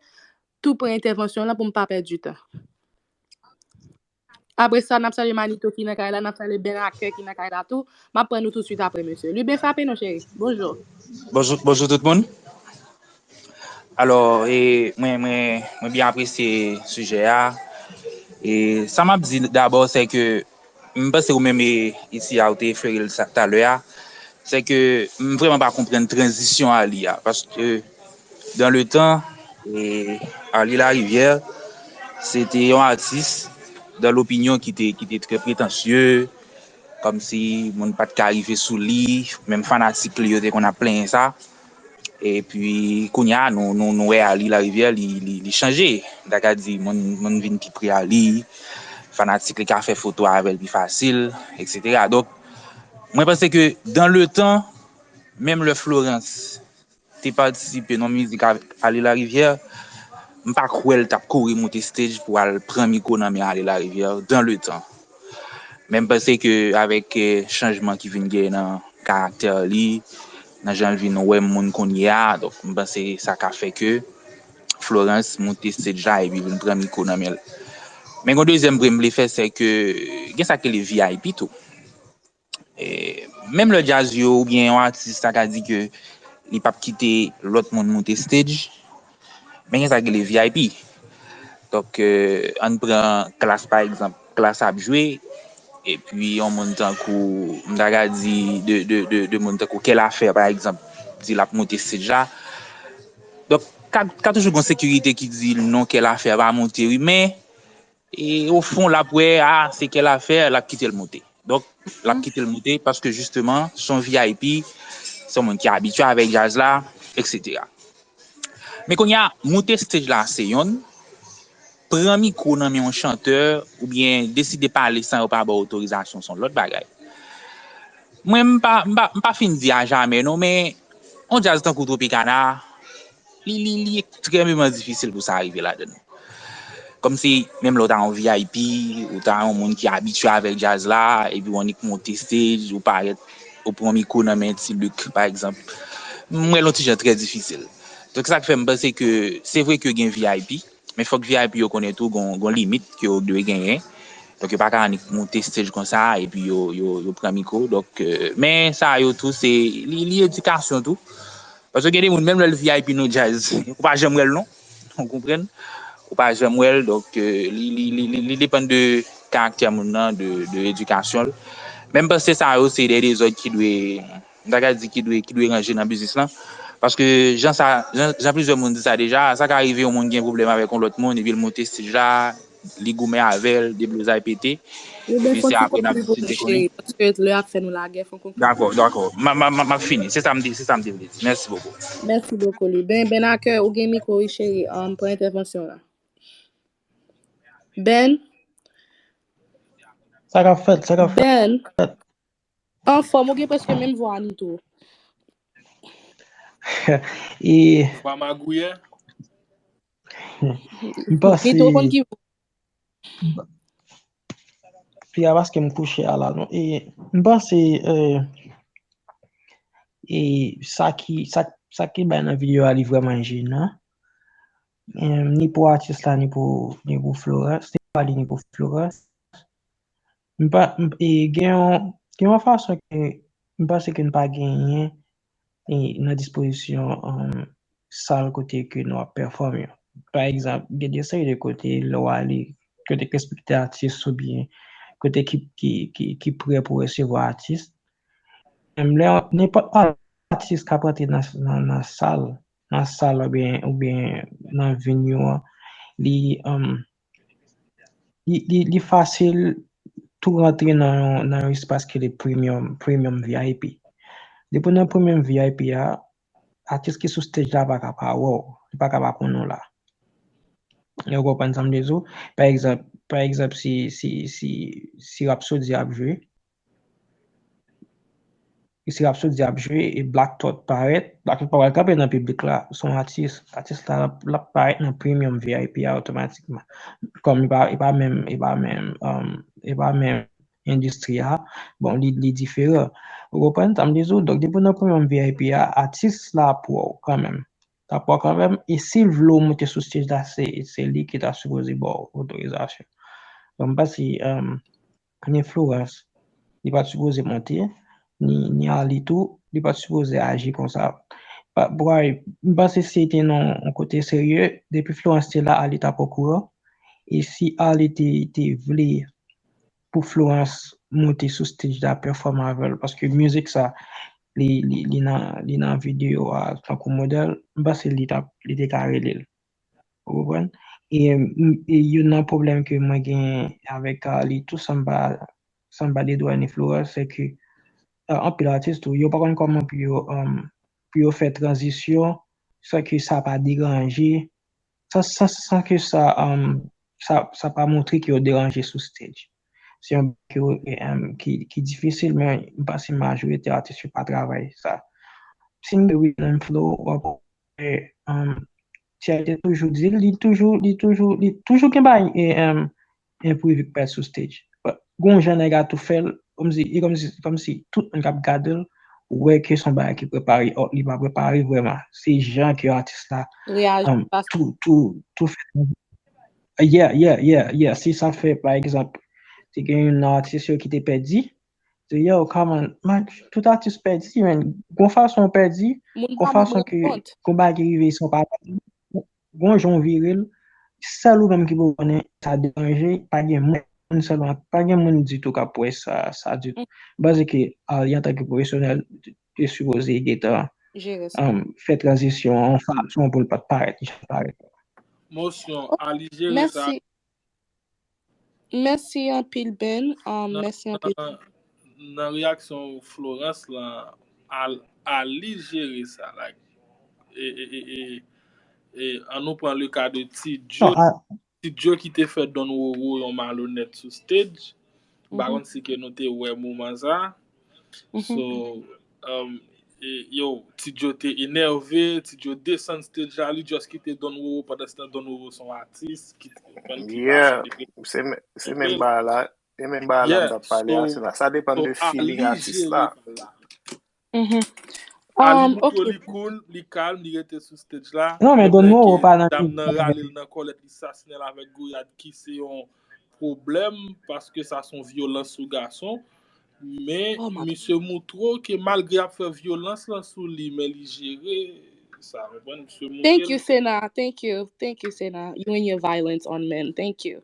tou pran entèvansyon lan pou m pa pèdi tan. Apre sa, n ap salye Manito ki nan kay la, n ap salye Ben Akè ki nan kay la tou. M ap pran nou toutswit apre, mesye. Lube, frape non, cheri. Bonjou. Bonjou, bonjou tout moun. Alò, e, mwen, mwen, mwen byen apresye sijè a. E sa m ap di dabò, se ke m panse ou menm e, isi a, ou te refere l sa, talè a, se ke m vrèman pa konprann tranzisyon Arly a, paske dans le temps, e, Arly Larivière, se te yon atis, dans l'opinion, ki te, ki te trè pretansye, kòmsi moun pa t ka rive sou li, menm fanatik li yo te konn ap plenyen sa. Epi kounye a, nou, nou, nou wè Arly Larivière, li, li, li chanje. M ta ka di, moun, moun vin pi pre Arly, fanatik li ka fè foto avè l pi fasil, etsetera. Donk, mwen panse ke dans le temps, Menm lè Florence te patisipe nan mizik avèk Ale Larivière, m pa kwè l t ap kouri monte stage pou al pran mikwo nan men Ale Larivière dans le temps. Men m panse ke avèk eh, chanjman ki vin gen nan karaktè li, nan jan l vin wè moun kounye a, donk m panse sa ka fè ke Florence monte stage la epi vin pran mikwo nan men l. Men gen yon dezyèm pwen m vle fè, se ke gen sa k rele V I P tou. E, menm lè djaz yo oubyen yon atis ta ka di ke li p ap kite lòt moun monte stage, men gen sa k rele V I P. Donk, eh, ann pran Klass pa egzanp. Klass ap jwe, epi yon moun tankou, m ta ka di, de, de, de, de moun tankou Kè Lafè pa egzanp, di l ap monte stage la. Donk, ka, ka toujou gen sekirite ki di non, Kè Lafè pa monte wi, men e, o fon, l ap wè, a, se Kè Lafè, l ap kite l monte. Donk, l ap kite l monte paske jisteman, se yon V I P, se yon moun ki abitye avèk djaz la, etsetera. Men kounye a, monte stage la, se yonn, pran mikwo nan men yon chantè, oubyen deside pale san yo pa ba w otorizasyon, se yon lòt bagay. Mwen, m pa, m pa, m pa fin di a jamè non, men yon djaz tankou Tropicana, li, li, li ekstrèmeman difisil pou sa rive ladan l. Kòmsi, menm lè w ta yon V I P, ou ta yon moun ki abitye avèk djaz la, epi w annik monte stage, ou parèt, ou pran mikwo nan men Ti Luc, pa egzanp, m wè l yon ti jan trè difisil. Donk, sa k fè m panse ke se vre ke gen V I P, men fòk V I P yo konnen tou gon, gon limit ke yo dwe genyen. Donk, yo pa ka annik monte stage konsa, epi yo, yo, yo pran mikwo. Donk, eh, men sa yo tou, se, li, li edikasyon tou. Paske gen de moun, menm lè l V I P nan djaz, ou pa janm wè l non. Ou konprann? Ou pa janm wè l, donk, eh, li, li, li, li, li depann de karaktè moun nan, de, de edikasyon l. Men m panse sa yo, se de dezòd ki dwe, m ta ka di ki dwe, ki dwe ranje nan biznis lan. Paske jan sa, jan, jan plizyè moun di sa deja, sa ka rive yon moun gen pwoblèm avèk yon lòt moun, epi l monte stage la, li goumen avè l, deblozay pete. Wi, ben, epi fò se ti apre n ap konkli pou disite nou, konnen. Cheri, paske lè ap fè nou lagè, fò konkli. Dakò, dakò. M a, m a, m a, m ap fini. Se sa m te, se sa m te vle di. Mèsi bokou. Mèsi bokou, Lee. Ben, Ben Akè, ou gen mikwo, wi, cheri, um, pou entèvansyon la. Ben? Sa k ap fèt, sa k ap fèt? Ben? Anfòm, ou gen prèske menm vwa a Nitro. E pa magouyè? M panse Nitro konn ki Pi a paske m kouche a la non. E m panse, eh, e sa ki, sa, sa ki bay nan videyo a, li vrèman jenan. Eh, ni pou atis la, ni pou, ni pou Florence, ni pou ali, ni pou Florence. M pa, m, e gen yon, gen yon fason ke m panse ke n pa genyen e nan dispozisyon, um, sal kote ke nou ap pèfòme yo. Pa egzanp, gen de seri de kote lè w ale, kote k respekte atis oubyen kote ki, ki, ki, ki prè pou resevwa atis. Menm lè nenpòt atis k ap rantre nan, nan, nan sal, nan sal oubyen, oubyen nan venue an, li, um, li, li, li fasil tou rantre nan yon, nan yon espas ki rele premium, premium V I P. Depi w nan premium V I P a, atis ki sou stage la pa ka pa wè w, li pa ka pa konnen w la. Ou konprann sa m vle di w? Pa egzanp, pa egzanp, si, si, si, si Rapsody ap jwe, si Rapsody ap jwe e Black Thought parèt, Black Thought pa pral kanpe nan piblik la, se yon atis. Atis la, l ap, l ap parèt nan premium V I P a otomatikman. Kòm li pa, li pa menm, li pa menm, um, li pa menm endistri a, bon, li, li diferan. Ou konprann sa m vle di w? Donk, depi w nan premium V I P a, atis la ap wè w kanmenm. L ap wè w kanmenm. E si l vle w monte sou stage la, se, se li ki ta sipoze ba w otorizasyon. Donk, m panse, um, ni Florence, li pa t sipoze monte, ni, ni Ali tou, li pa t sipoze aji konsa. Pa, bway, m panse si te nan yon kote serye, depi Florence te la, Ali t ap okouran. E si Ali te, te vle pou Florence monte sou stage la, pèfòme avè l, paske mizik sa, li, li, li nan, li nan videyo a tankou modèl, m panse li t ap, li te ka rele l. Ou konprann? E, m, e youn nan pwoblèm ke mwen gen avèk Ali tou, san m pa, san m pa dedwanye Florence, se ke, uh, anpil atis tou, yo pa konn kòman pou yo, um, pou yo fè tranzisyon san ke sa pa deranje, san, san, san ke sa, um, sa, sa pa montre ke yo deranje sou stage. Se yon bagay ki, um, ki, ki difisil, men m panse majorite atis yo pa travay sa. si n gen rhythm and flow, w ap wè, um, T I te toujou di l, li toujou, li toujou, li toujou gen bagay, e, um, enprivi k pèt sou stage. Gon jan nèg la tou fè l, kòmsi, e kòmsi, kòmsi tout moun k ap gade l, wè ke se yon bagay ki prepare, or li pa prepare vrèman. Se jan ke atis la, Reyaji um, fasil. tou, tou, tou fè. Yeah, yeah, yeah, yeah. Se sa k fè, pa egzanp, te gen yon atis yo ki te pèdi. Te, yo, come on, man, tout atis pèdi, man. Gon fason w pèdi, Moun gon pa menm fason rann ke, kont. gon bagay ki rive san pa, gon jan w vire l, sèl ou menm ki pou konnen sa deranje, pa gen moun sèlman, pa gen moun ditou k ap wè sa, sa ditou. M panse ke Arly, antanke pwofesyonèl, te sipoze gentan, Jere sa. um, fè tranzisyon an yon fason pou l pa t parèt jan l parèt. Mosyon, Ok, Arly jere sa. Mèsi. Mèsi anpil, Ben. Um, Nan, mèsi anpil. nan, nan reyaksyon Florence lan, Al, Arly jere sa. Like, e, e, e, e, e, an nou pran le ka de Ti Djo. Non, a, Ti Djo ki te fè Don Roro yon malonèt sou stage. M pa Mhm. konn si ke nou te wè moman sa. Mhm. So, um, e, yo, Ti Djo te enève, Ti Djo desann stage la, li just kite Don Roro, pandan se tan Don Roro se yon atis ki te konprann ki pa Yeah, selebre se men- se konprann menm l. bagay la, se menm bagay la m Yeah, t ap pale a, so, se la. Sa depann so de feeling Arly atis jere la. bagay la. Mhm. Arly Um, moutro ok. Li cool, li kalm, li rete sou stage la. Non, men Yo Don wè Roro ke pa nan dam mizik nan sa. Rale l nan kòlèt, li sasinen l avèk gouyad ki se yon pwoblèm, paske sa se yon vyolans sou gason. Men Oh my misye moutro ke malgre ap fè vyolans lan sou li, men li jere sa. Ou konprann? Misye montre Thank you, l. Sena. Thank you. Thank you, Sena. You and your violence on men. Thank you.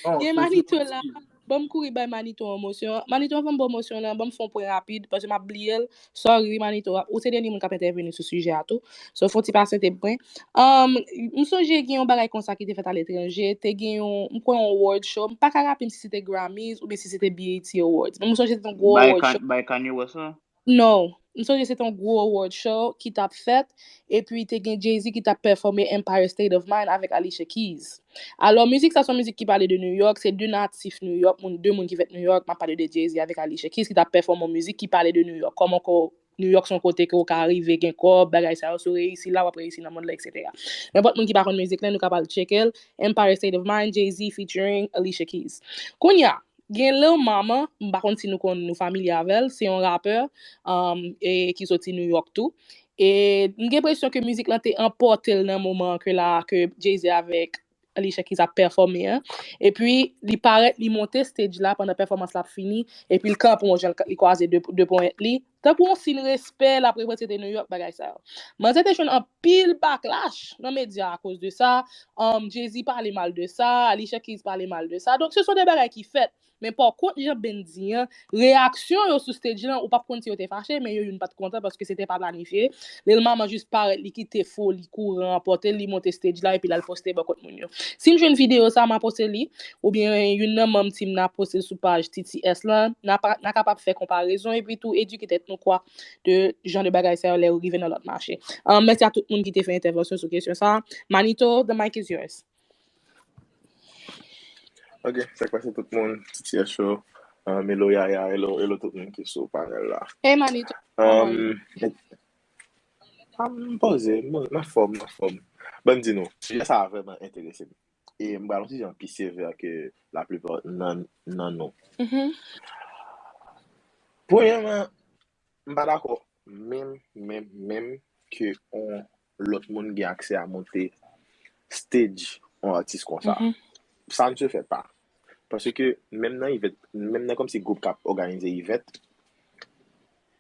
Non, Gen se Manito vyolans la. li. Ban m kouri bay Manito an mosyon. Manito, anvan m ba w mosyon lan, ban m fè yon pwen rapid, paske m ap bliye l. Sorry, wi, Manito. Ou se dènye moun k ap entèveni sou sijè a tou. So, fè yon ti pasyante pou mwen. Um, m sonje gen yon bagay konsa ki te fèt aletranje. Te gen yon, m kwè yon award show. M pa ka raple m si se te Grammys oubyen si se te B E T Awards. Men m sonje se te yon gwo Bay, award Kan- show. Bay Kanye West lan? No. M sonje se te yon gwo award show ki t ap fèt. Epi te gen Jay-Z ki t ap pèfòme Empire State of Mind avèk Alicia Keys. Alò, mizik sa se yon mizik ki pale de New York. Se de natif New York, moun, de moun ki fèt New York. M ap pale de Jay-Z avèk Alicia Keys ki t ap pèfòme yon mizik ki pale de New York. Kòman ko New York se yon kote ke w ka rive gen kòb, bagay sa yo, si w reyisi la, w ap reyisi nan mond lan, et cetera. Nenpòt moun ki pa konn mizik lan, nou kapab tcheke l. Empire State of Mind, Jay-Z featuring Alicia Keys. Kounye a, gen Lil Mama, m pa konn si nou konn, nou familye avè l, se yon rapè, um, e, ki soti New York tou. E m gen enpresyon ke mizik lan te anpòte l nan moman ke la, ke Jay-Z avèk Alicia Keys ap pèfòme an. Epi, li parèt, li monte stage la pandan pèfòmans la ap fini. Epi, l kanpe yon jan, li kwaze de, de ponyèt li. Tankou yon siy respè, l ap reprezante New York, bagay sa yo. Manzè te jwenn anpil backlash nan medya akoz de sa. Um, Jay-Z pale mal de sa, Alicia Keys pale mal de sa. Donk, se son de bagay ki fèt. Men pa kont, jan Ben di an, reyaksyon yo sou stage lan, ou p ap konn si yo te fache, men yo youn pa t kontan paske se te pa planifye. Lil Mama jis parèt, li kite foli kouran an pòte l, li monte stage la, epi l al poste bò kot moun yo. Si m jwenn videyo sa, m a poste li, oubyen youn nan manm team nan ap poste l sou paj T T S lan, n a pa, n a kapab fè konparezon, epi tou edike tèt nou kwa de jan de bagay sa yo lè yo rive nan lòt mache. Um, mèsi a tout moun ki te fè entèvansyon sou kesyon sa. Manito, the mic is yours. Ok, sa k pase tout moun, T T S Show, um, hello Yaya, hello, hello tout moun ki sou panèl la. Hey Manito, how are you? Um, ah, m poze, m an fòm, m an fòm. Ban m di nou, sijè sa a vrèman enterese m. E m pral yon ti jan pi sevè ke laplipa nan, nan nou. Mhm. Premyèman, m pa dakò menm, menm, menm ke on lòt moun gen aksè a monte stage on atis konsa. Mhm. Ça ne se fait pas. Paske menm nan event, menm nan kòmsi gwoup k ap òganize event,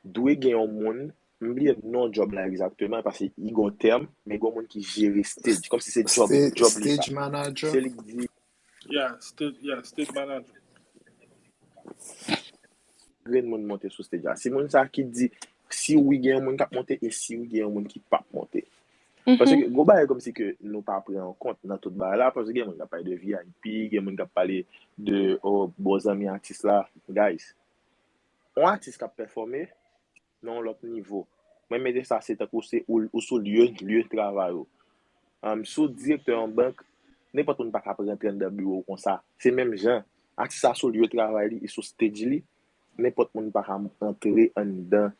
dwe gen yon moun, m bliye non job la egzakteman, paske i gon tèm, men gon moun ki jere stage, kòmsi se job, Stage, job li sa. Stage manager. Se li k di, Yeah, stage, yeah, stage manager. Grenn moun monte sou stage la. Se moun sa ki di, si wi gen yon moun k ap monte, e si wi gen yon moun ki p ap monte. Paske Mhm. gon bagay kòmsi ke nou pa pran an kont nan tout bagay la, paske gen moun k ap pale de V I P, gen moun k ap pale de, oh, bon zanmi atis la. Guys, yon atis k ap pèfòme nan yon lòt nivo. Mwen mete sa, se tankou se ou, ou sou lye, lye travay ou. Um, si w direktè yon bank, nenpòt moun pa ka ap rantre anndan biwo w konsa. Se menm jan, atis la sou lye travay li, e sou stage li, nenpòt moun pa ka antre anndan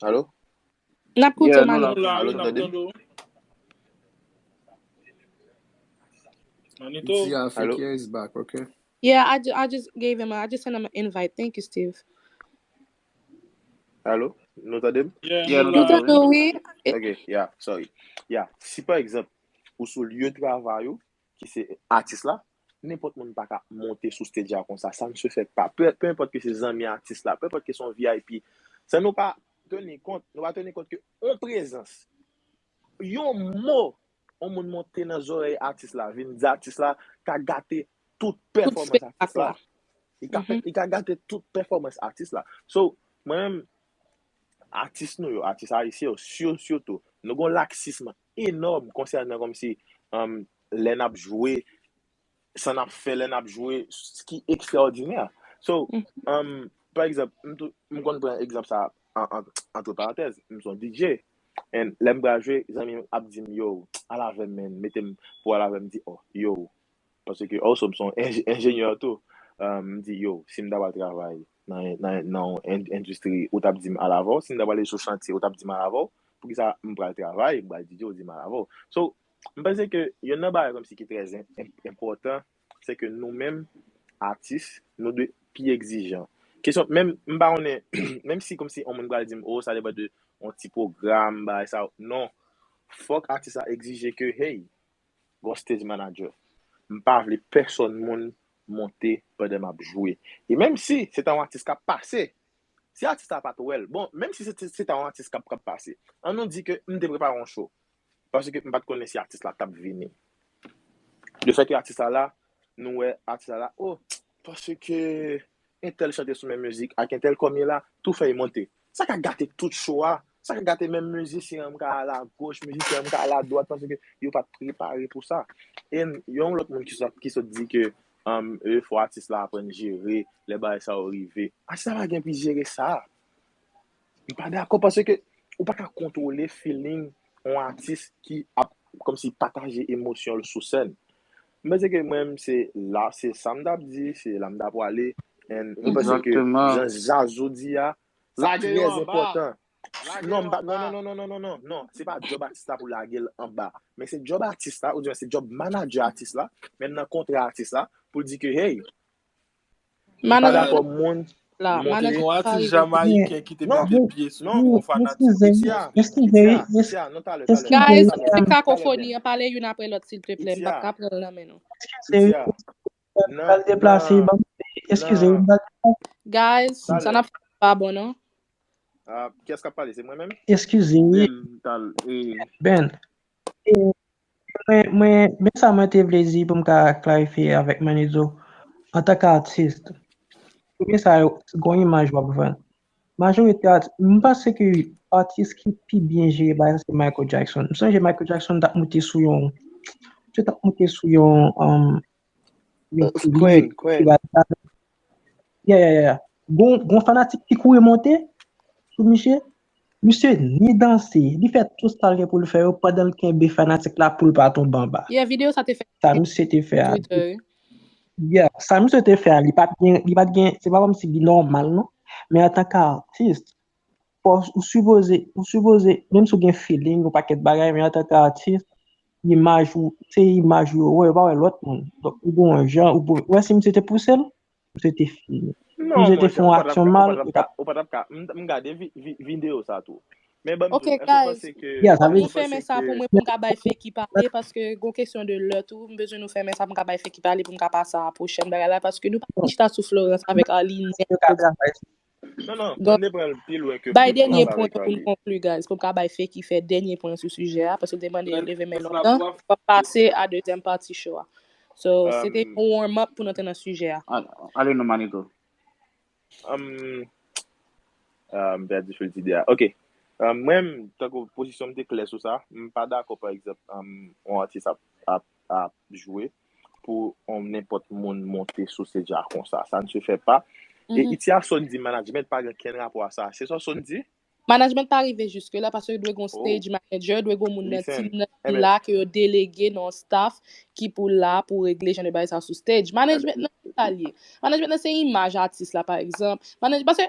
Alo? N ap koute, Yeah, Manny. Nou la, Alo, n ap tande m? Tande w. Manito. Yeah, Alo? Fakia is back, okay? Yeah, I, ju- I just gave him a, I just sent him an invite. Thank you, Steve. Alo? Nou tande m? Yeah, Yeah, nou nou Nou la. tande tande w, wi. Ok, yeah, sorry. Yeah, si pa egzanp, ou sou lye travay ou, ki se atis la, nenpòt moun pa ka monte sou stage la konsa. Sa n se fè pa. Pe, pe enpòt ke se zanmi atis la, pe enpòt ke se yon V I P. Sa nou pa teni kont, nou pa teni kont ke yon prezans, yon mo, yon moun monte nan zòrèy atis la, vin di atis la, ka gate tout Tout pèfòmans spektak atis la. la. Li ka, Mhm. li ka gate tout pèfòmans atis la. So, mwen menm, atis nou yo, atis ayisyen yo, sir, sitou, nou gon laksism enòm konsènan kòmsi um, lè n ap jwe, sa n ap fè lè n ap jwe, s- ki ekstraòdinè. So, Mhm. um, pa egzanp, m tou- m konn pran egzanp sa an, an, antre parantèz, m se yon D J. And lè m pral jwe, zanmi m ap di m, yo, al avè m, man, mete m pou al avè m, di, oh, yo, paske also m se yon enj- enjenyè tou. Um, m di, yo, si m ta pral travay nan, nan, nan yon en- endistri, ou t ap di m al avè w, si m ta pral sou chantye, ou t ap di m al avè w, poukisa m pral travay, m pral D J, ou di m al avè w. So, m panse ke youn nan bagay kòmsi ki trè en- en- enpòtan, se ke nou menm, atis, nou dwe pi egzijan. Kesyon, menm, m pa konnen, menm si kòmsi yon moun pral di m, oh, sa depann de yon ti pwogram, bagay sa, non. Fòk atis la egzije ke, hey, gon stage manager. M pa vle pèsòn moun monte pandan m ap jwe. E menm si se ta yon atis k ap pase, si atis la pa t wè l, bon, menm si se, se, se ta yon atis k ap, k ap pase, an nou di ke m te prepare yon show, paske m pa t konnen si atis la t ap vini. Le fè ke atis la la, nou wè atis la la, oh, paske entèl chante sou menm mizik ak entèl kòm ye la, tou fè y monte. Sa ka gate tout show a. Sa ka gate menm mizisyen an, m ka al agoch, mizisyen an, m ka al adwat, paske yo pa t prepare pou sa. E yon lòt moun ki sot, ki sot di ke um, e, fò atis la aprann jere lè bagay sa yo rive. Atis la pa gen pou jere sa. M pa dakò paske ou pa ka kontwole feeling yon atis ki ap kòmsi pataje emosyon l sou sèn. M panse ke mwen menm se la, se sa m t ap di, se la m t ap prale. And m panse ke Exactement. Jan Zazou di a, sa Lage yo trè anba. Enpòtan. Lage Non, yo m pa, non, anba. Non, non, non, non, non, non, non. Se pa djòb atis la pou lage l anba. Men se djòb atis la, oubyen se djòb manager atis la, menm nan kontra atis la, pou l di ke, hey, m pa Manager dakò moun la, monte. manager Gon pa atis rive. Jamayiken ki te Non, mete pye sou non, yon fanatik. eskize, Tia, eskize, Tia, es- Tia, non, talè, talè, eskize, Guys, talè, se talè, kakofoni byen. an, pale youn apre lòt, silteplè. M p ap Tia, ka pran l nan men nou. eskize, Tia, pral deplase, nan, ban m, eskize, nan, m pral Guys, sa n talè. ap fè pa bon, non? Ah, kiyès k ap pale? Se mwen menm? Eskize, wi, Menm tal, e, Ben. E, mwen, mwen, men sa mwen te vle di pou m ka klarifye avèk Manizo, antanke atis, premye sa yo, gon imaj w ap vann. Majorite atis, m panse ke atis ki pi byen jere bagay sa se Michael Jackson. M sonje Michael Jackson t ap moute sou yon, t ap moute sou yon, um, yon Crane, crane. Yeah, yeah, yeah. Gon, gon fanatik ki kouri monte sou misye. Misye ni danse, li fè tout sa l gen pou l fè yo pandan l kenbe fanatik la pou l pa tonbe anba. Yeah, videyo sa te fè Sa misye te fè a. Twitter, wi. Yeah, sa misye te fè a, li pa t gen, li pa t gen, se pa kòmsi li nòmal non. Men antanke atis, fò ou sipoze, ou sipoze, menm si w gen feeling, yon pakèt bagay, men antanke atis, imaj ou, se imaj ou yo wè, yo pa wè lòt moun. Donk, ou gon yon jan, ou pou, wè si misye te pouse l, misye te fini. Non, Misye te monchè, fè yon ou pa t ap aksyon ka, ou mal, pa t ap yo ka, ta ou pa t ap ka. M, m gade vi, vi, videyo sa tou. Men ban m Ok, di w, èske w guys, panse ke, Yeah, sa vle nou ou fèmen panse sa pou ke mwen, pou m ka bay Feki pale, paske gon kesyon de lè tou, m bezwen nou fèmen sa pou m ka bay Feki pale, pou m ka pase a pwochèn bagay la, paske nou pa chita sou Florence avèk Arline. yo ka travay. Non, non, Donk, ann pran l pi lwen ke bay pou nou dènye pale pwen avèk pou n Arline. Konkli, guys, pou m ka bay Feki fè dènye pwen sou sijè a, paske l te mande leve men Sa lontan. tou ap Pou pase a dezyèm pati show a. So, se te Um, yon warm up pou n antre nan sijè a. Ale, ale non, Manito. Um, uh, m pèdi fil ide a. Ok. Um, mwen, tankou pozisyon m te klè sou sa, m pa dakò, pa egzanp, um, yon atis ap, ap, ap jwe pou yon nenpòt moun monte sou stage a konsa. Sa n se fè pa. E Mhm. Itia Son di management pa gen kenn rapò a sa. Se sa Son di? Management pa rive jiske la paske dwe gon Oh, stage manager, dwe gon moun nan listen. Team nan ki Enben, la ke yo delege nan staff ki pou la pou regle jan de bagay sa sou stage. Management nan ki sa l ye? Management nan se imaj atis la, pa egzanp. Manaj, paske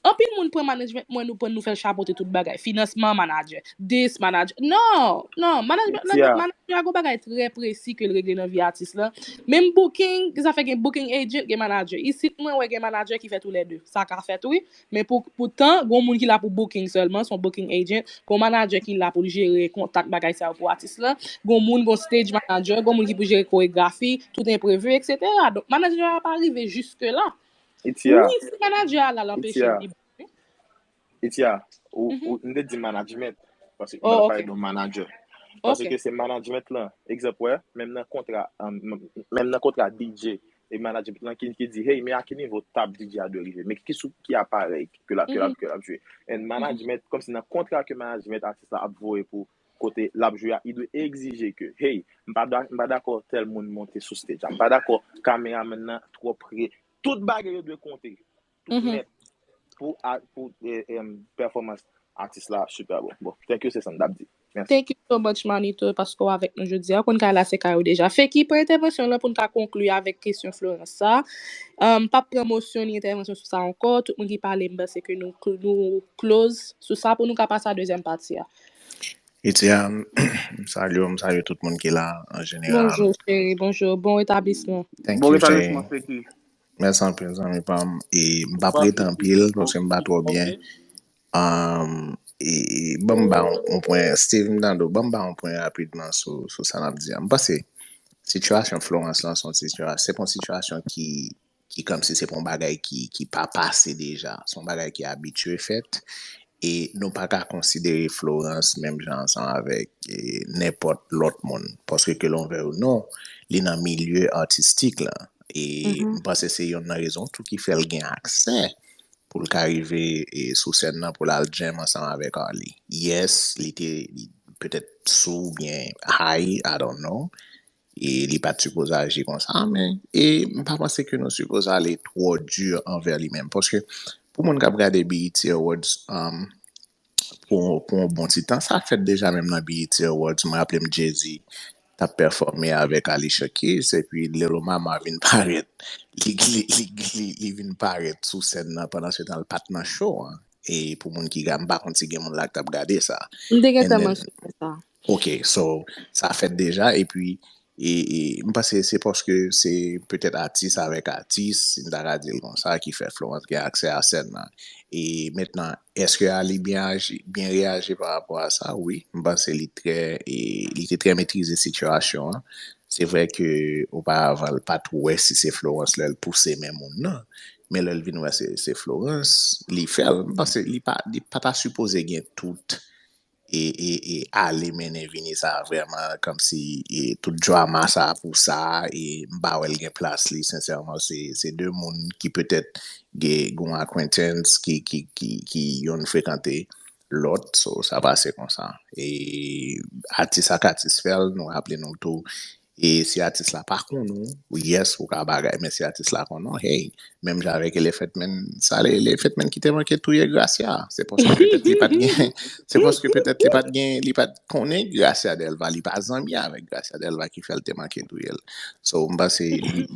Anpil moun pran management mwen, nou pran, nou fè l chapote tout bagay. Finansman, manager, this, manager. Non, non, management, Tia. Manager a gon bagay trè presi ke l regle nan vi atis lan. Menm booking, sa fè gen booking agent, gen manager. Isit, mwen wè gen manager ki fè toulède. Sa ka fèt, wi. Men pou, poutan, gon moun ki la pou booking sèlman, se yon booking agent. Gon manager ki la pou l jere kontak bagay sa yo pou atis lan. Gon moun, gon stage manager, gon moun ki pou jere koregrafi, tout enprevi, et cetera. Donk, manager a pa rive jiske la. Itia. Wi, si manager a la, l anpeche Itia. l, li bon. Itia, ou, Mhm. ou, m te di management. Paske m Oh, pa ok. pale de manager. Paske Ok. se management lan. Egzanp, wè, menm nan kontra, um, menm nan kontra D J, e management lan ki, ki di, hey, men a ki nivo tab D J a dwe rive, men ki sou ki aparèy ke l ap, ke l ap, Mhm. ke l ap jwe. And management, kòmsi nan kontra ke management atis la ap voye pou kote l ap jwe a, li dwe egzije ke, hey, m pa da-, m pa dakò tèl moun monte sou stage la. M pa dakò kameraman nan twò pre. Tout bagay yo dwe konte. Tout Mhm. nèt. Pou, a, pou eh, em, pèfòmans atis la super bon. Bon, thank you, se sa m t ap di. Mèsi. Thank you so much, Manito, paske w avèk nou jodi a. Konn kay la se kay ou deja. Feki pou entèvansyon lan pou n ka konkli avèk kesyon Florence sa. Um, pa pran mosyon ni entèvansyon sou sa ankò. Tout moun ki pale, m panse ke nou, cl- nou close sou sa pou nou ka pase a dezyèm pati a. Itia, m salye w, m salye tout moun ki la an jeneral. Bonjou, cheri, bonjou. Bon retablisman. Thank Bon you, cheri. retablisman, Feki. Mèsi anpil, zanmi pa m. E m p ap Bon rete apeti. Anpil, paske m pa twò byen. Ok. Um, e, e, ban m ba yon, yon pwen, Steve, m tande w, ban m ba yon pwen rapidman sou, sou sa n ap di a. M panse, sitiyasyon Florence lan, se yon sitiyasyon, se pa yon sitiyasyon ki, ki kòmsi se pa yon bagay ki, ki pa pase deja. Se yon bagay ki abitye fèt. E nou pa ka konsidere Florence menm jan ansanm avèk, e, nenpòt lòt moun. Paske ke l vle ou non, li nan milye atistik la. E Mhm. m panse se youn nan rezon tou ki fè l gen aksè pou l ka rive, e, sou sèn nan pou l al jam ansanm avèk Arly. Yes, li te li, petèt sou oubyen high, I don't know. E li pa t sipoze aji konsa, men e m pa panse ke nou sipoze ale twò di anvè li menm. Paske pou moun k ap gade B E T Awards, um, pou, pou yon bon ti tan, sa fèt deja menm nan B E T Awards. Mwen raple m Jay-Z t ap pèfòme avèk Alicia Keys, epi Lil Mama vin parèt. Li, li, li, li, li vin parèt sou sèn nan, pandan se tan l pa t nan show an. E pou moun ki ga-, m pa konn si gen moun la k t ap gade sa. M te And gentan then, mansyone sa. ok, so, sa fèt deja, epi e, e, m panse se paske se petèt atis avèk atis, si m ta ka di l konsa, ki fè Florence gen aksè a sèn nan. E mentnan, èske Arly byen aji, byen reyaji pa rapò a sa? Wi, m panse li trè, e, li te trè metrize sitiyasyon an. Se vre ke oparavan l pa t wè si se Florence lè l pouse men moun nan, men lè l vin wè se, se Florence, li fè l. M panse li pa, li pa ta sipoze gen tout e, e, e ale mennen vini sa vrèman kòmsi e tout drama sa pou sa e m pa wè l gen plas li sensèman se se de moun ki petèt gen gon acquaintance ki ki ki ki youn frekante lòt so sa pase konsa e atis ak atis fè l nou raple nou tou e si atis la pa konn ou yes ou ka bagay men si atis la konn ou hey menm jan avèk Elephant Man sa Elephant Man ki te manke touye Gracia se paske petèt li pa t gen se paske petèt li pa t gen li pa t konnen Gracia Delva li pa zanmi avèk Gracia Delva ki fè l te manke touye l so m panse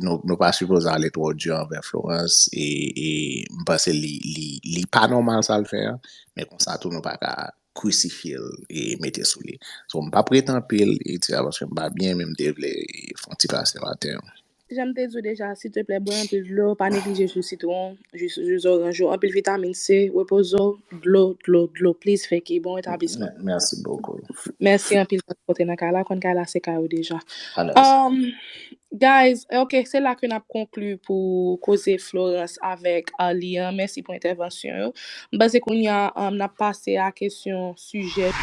nou nou pa sipoze ale twò di anvè Florence e e m panse li li li pa nòmal sa l fè an men konsa tou nou pa ka krisifye l e mete sou li so m p ap rete anpil e ti a paske m pa byen men m te vle fè yon ti pase maten an. Jan m te di w deja, silteplè, bwè anpil dlo, pa neglije jus sitwon, jus, jus oranj yo, anpil vitamin C, repoze w, dlo, dlo, dlo, please, Feki, bon retablisman. Mèsi bokou. Mèsi anpil paske w te nan kay la, konn kay la se kay ou deja. Alèz. Um, guys, ok, se la ke n ap konkli pou koze Florence avèk Arly an. Mèsi pou entèvansyon yo. M panse kounye a, um, n ap pase a kesyon sijè.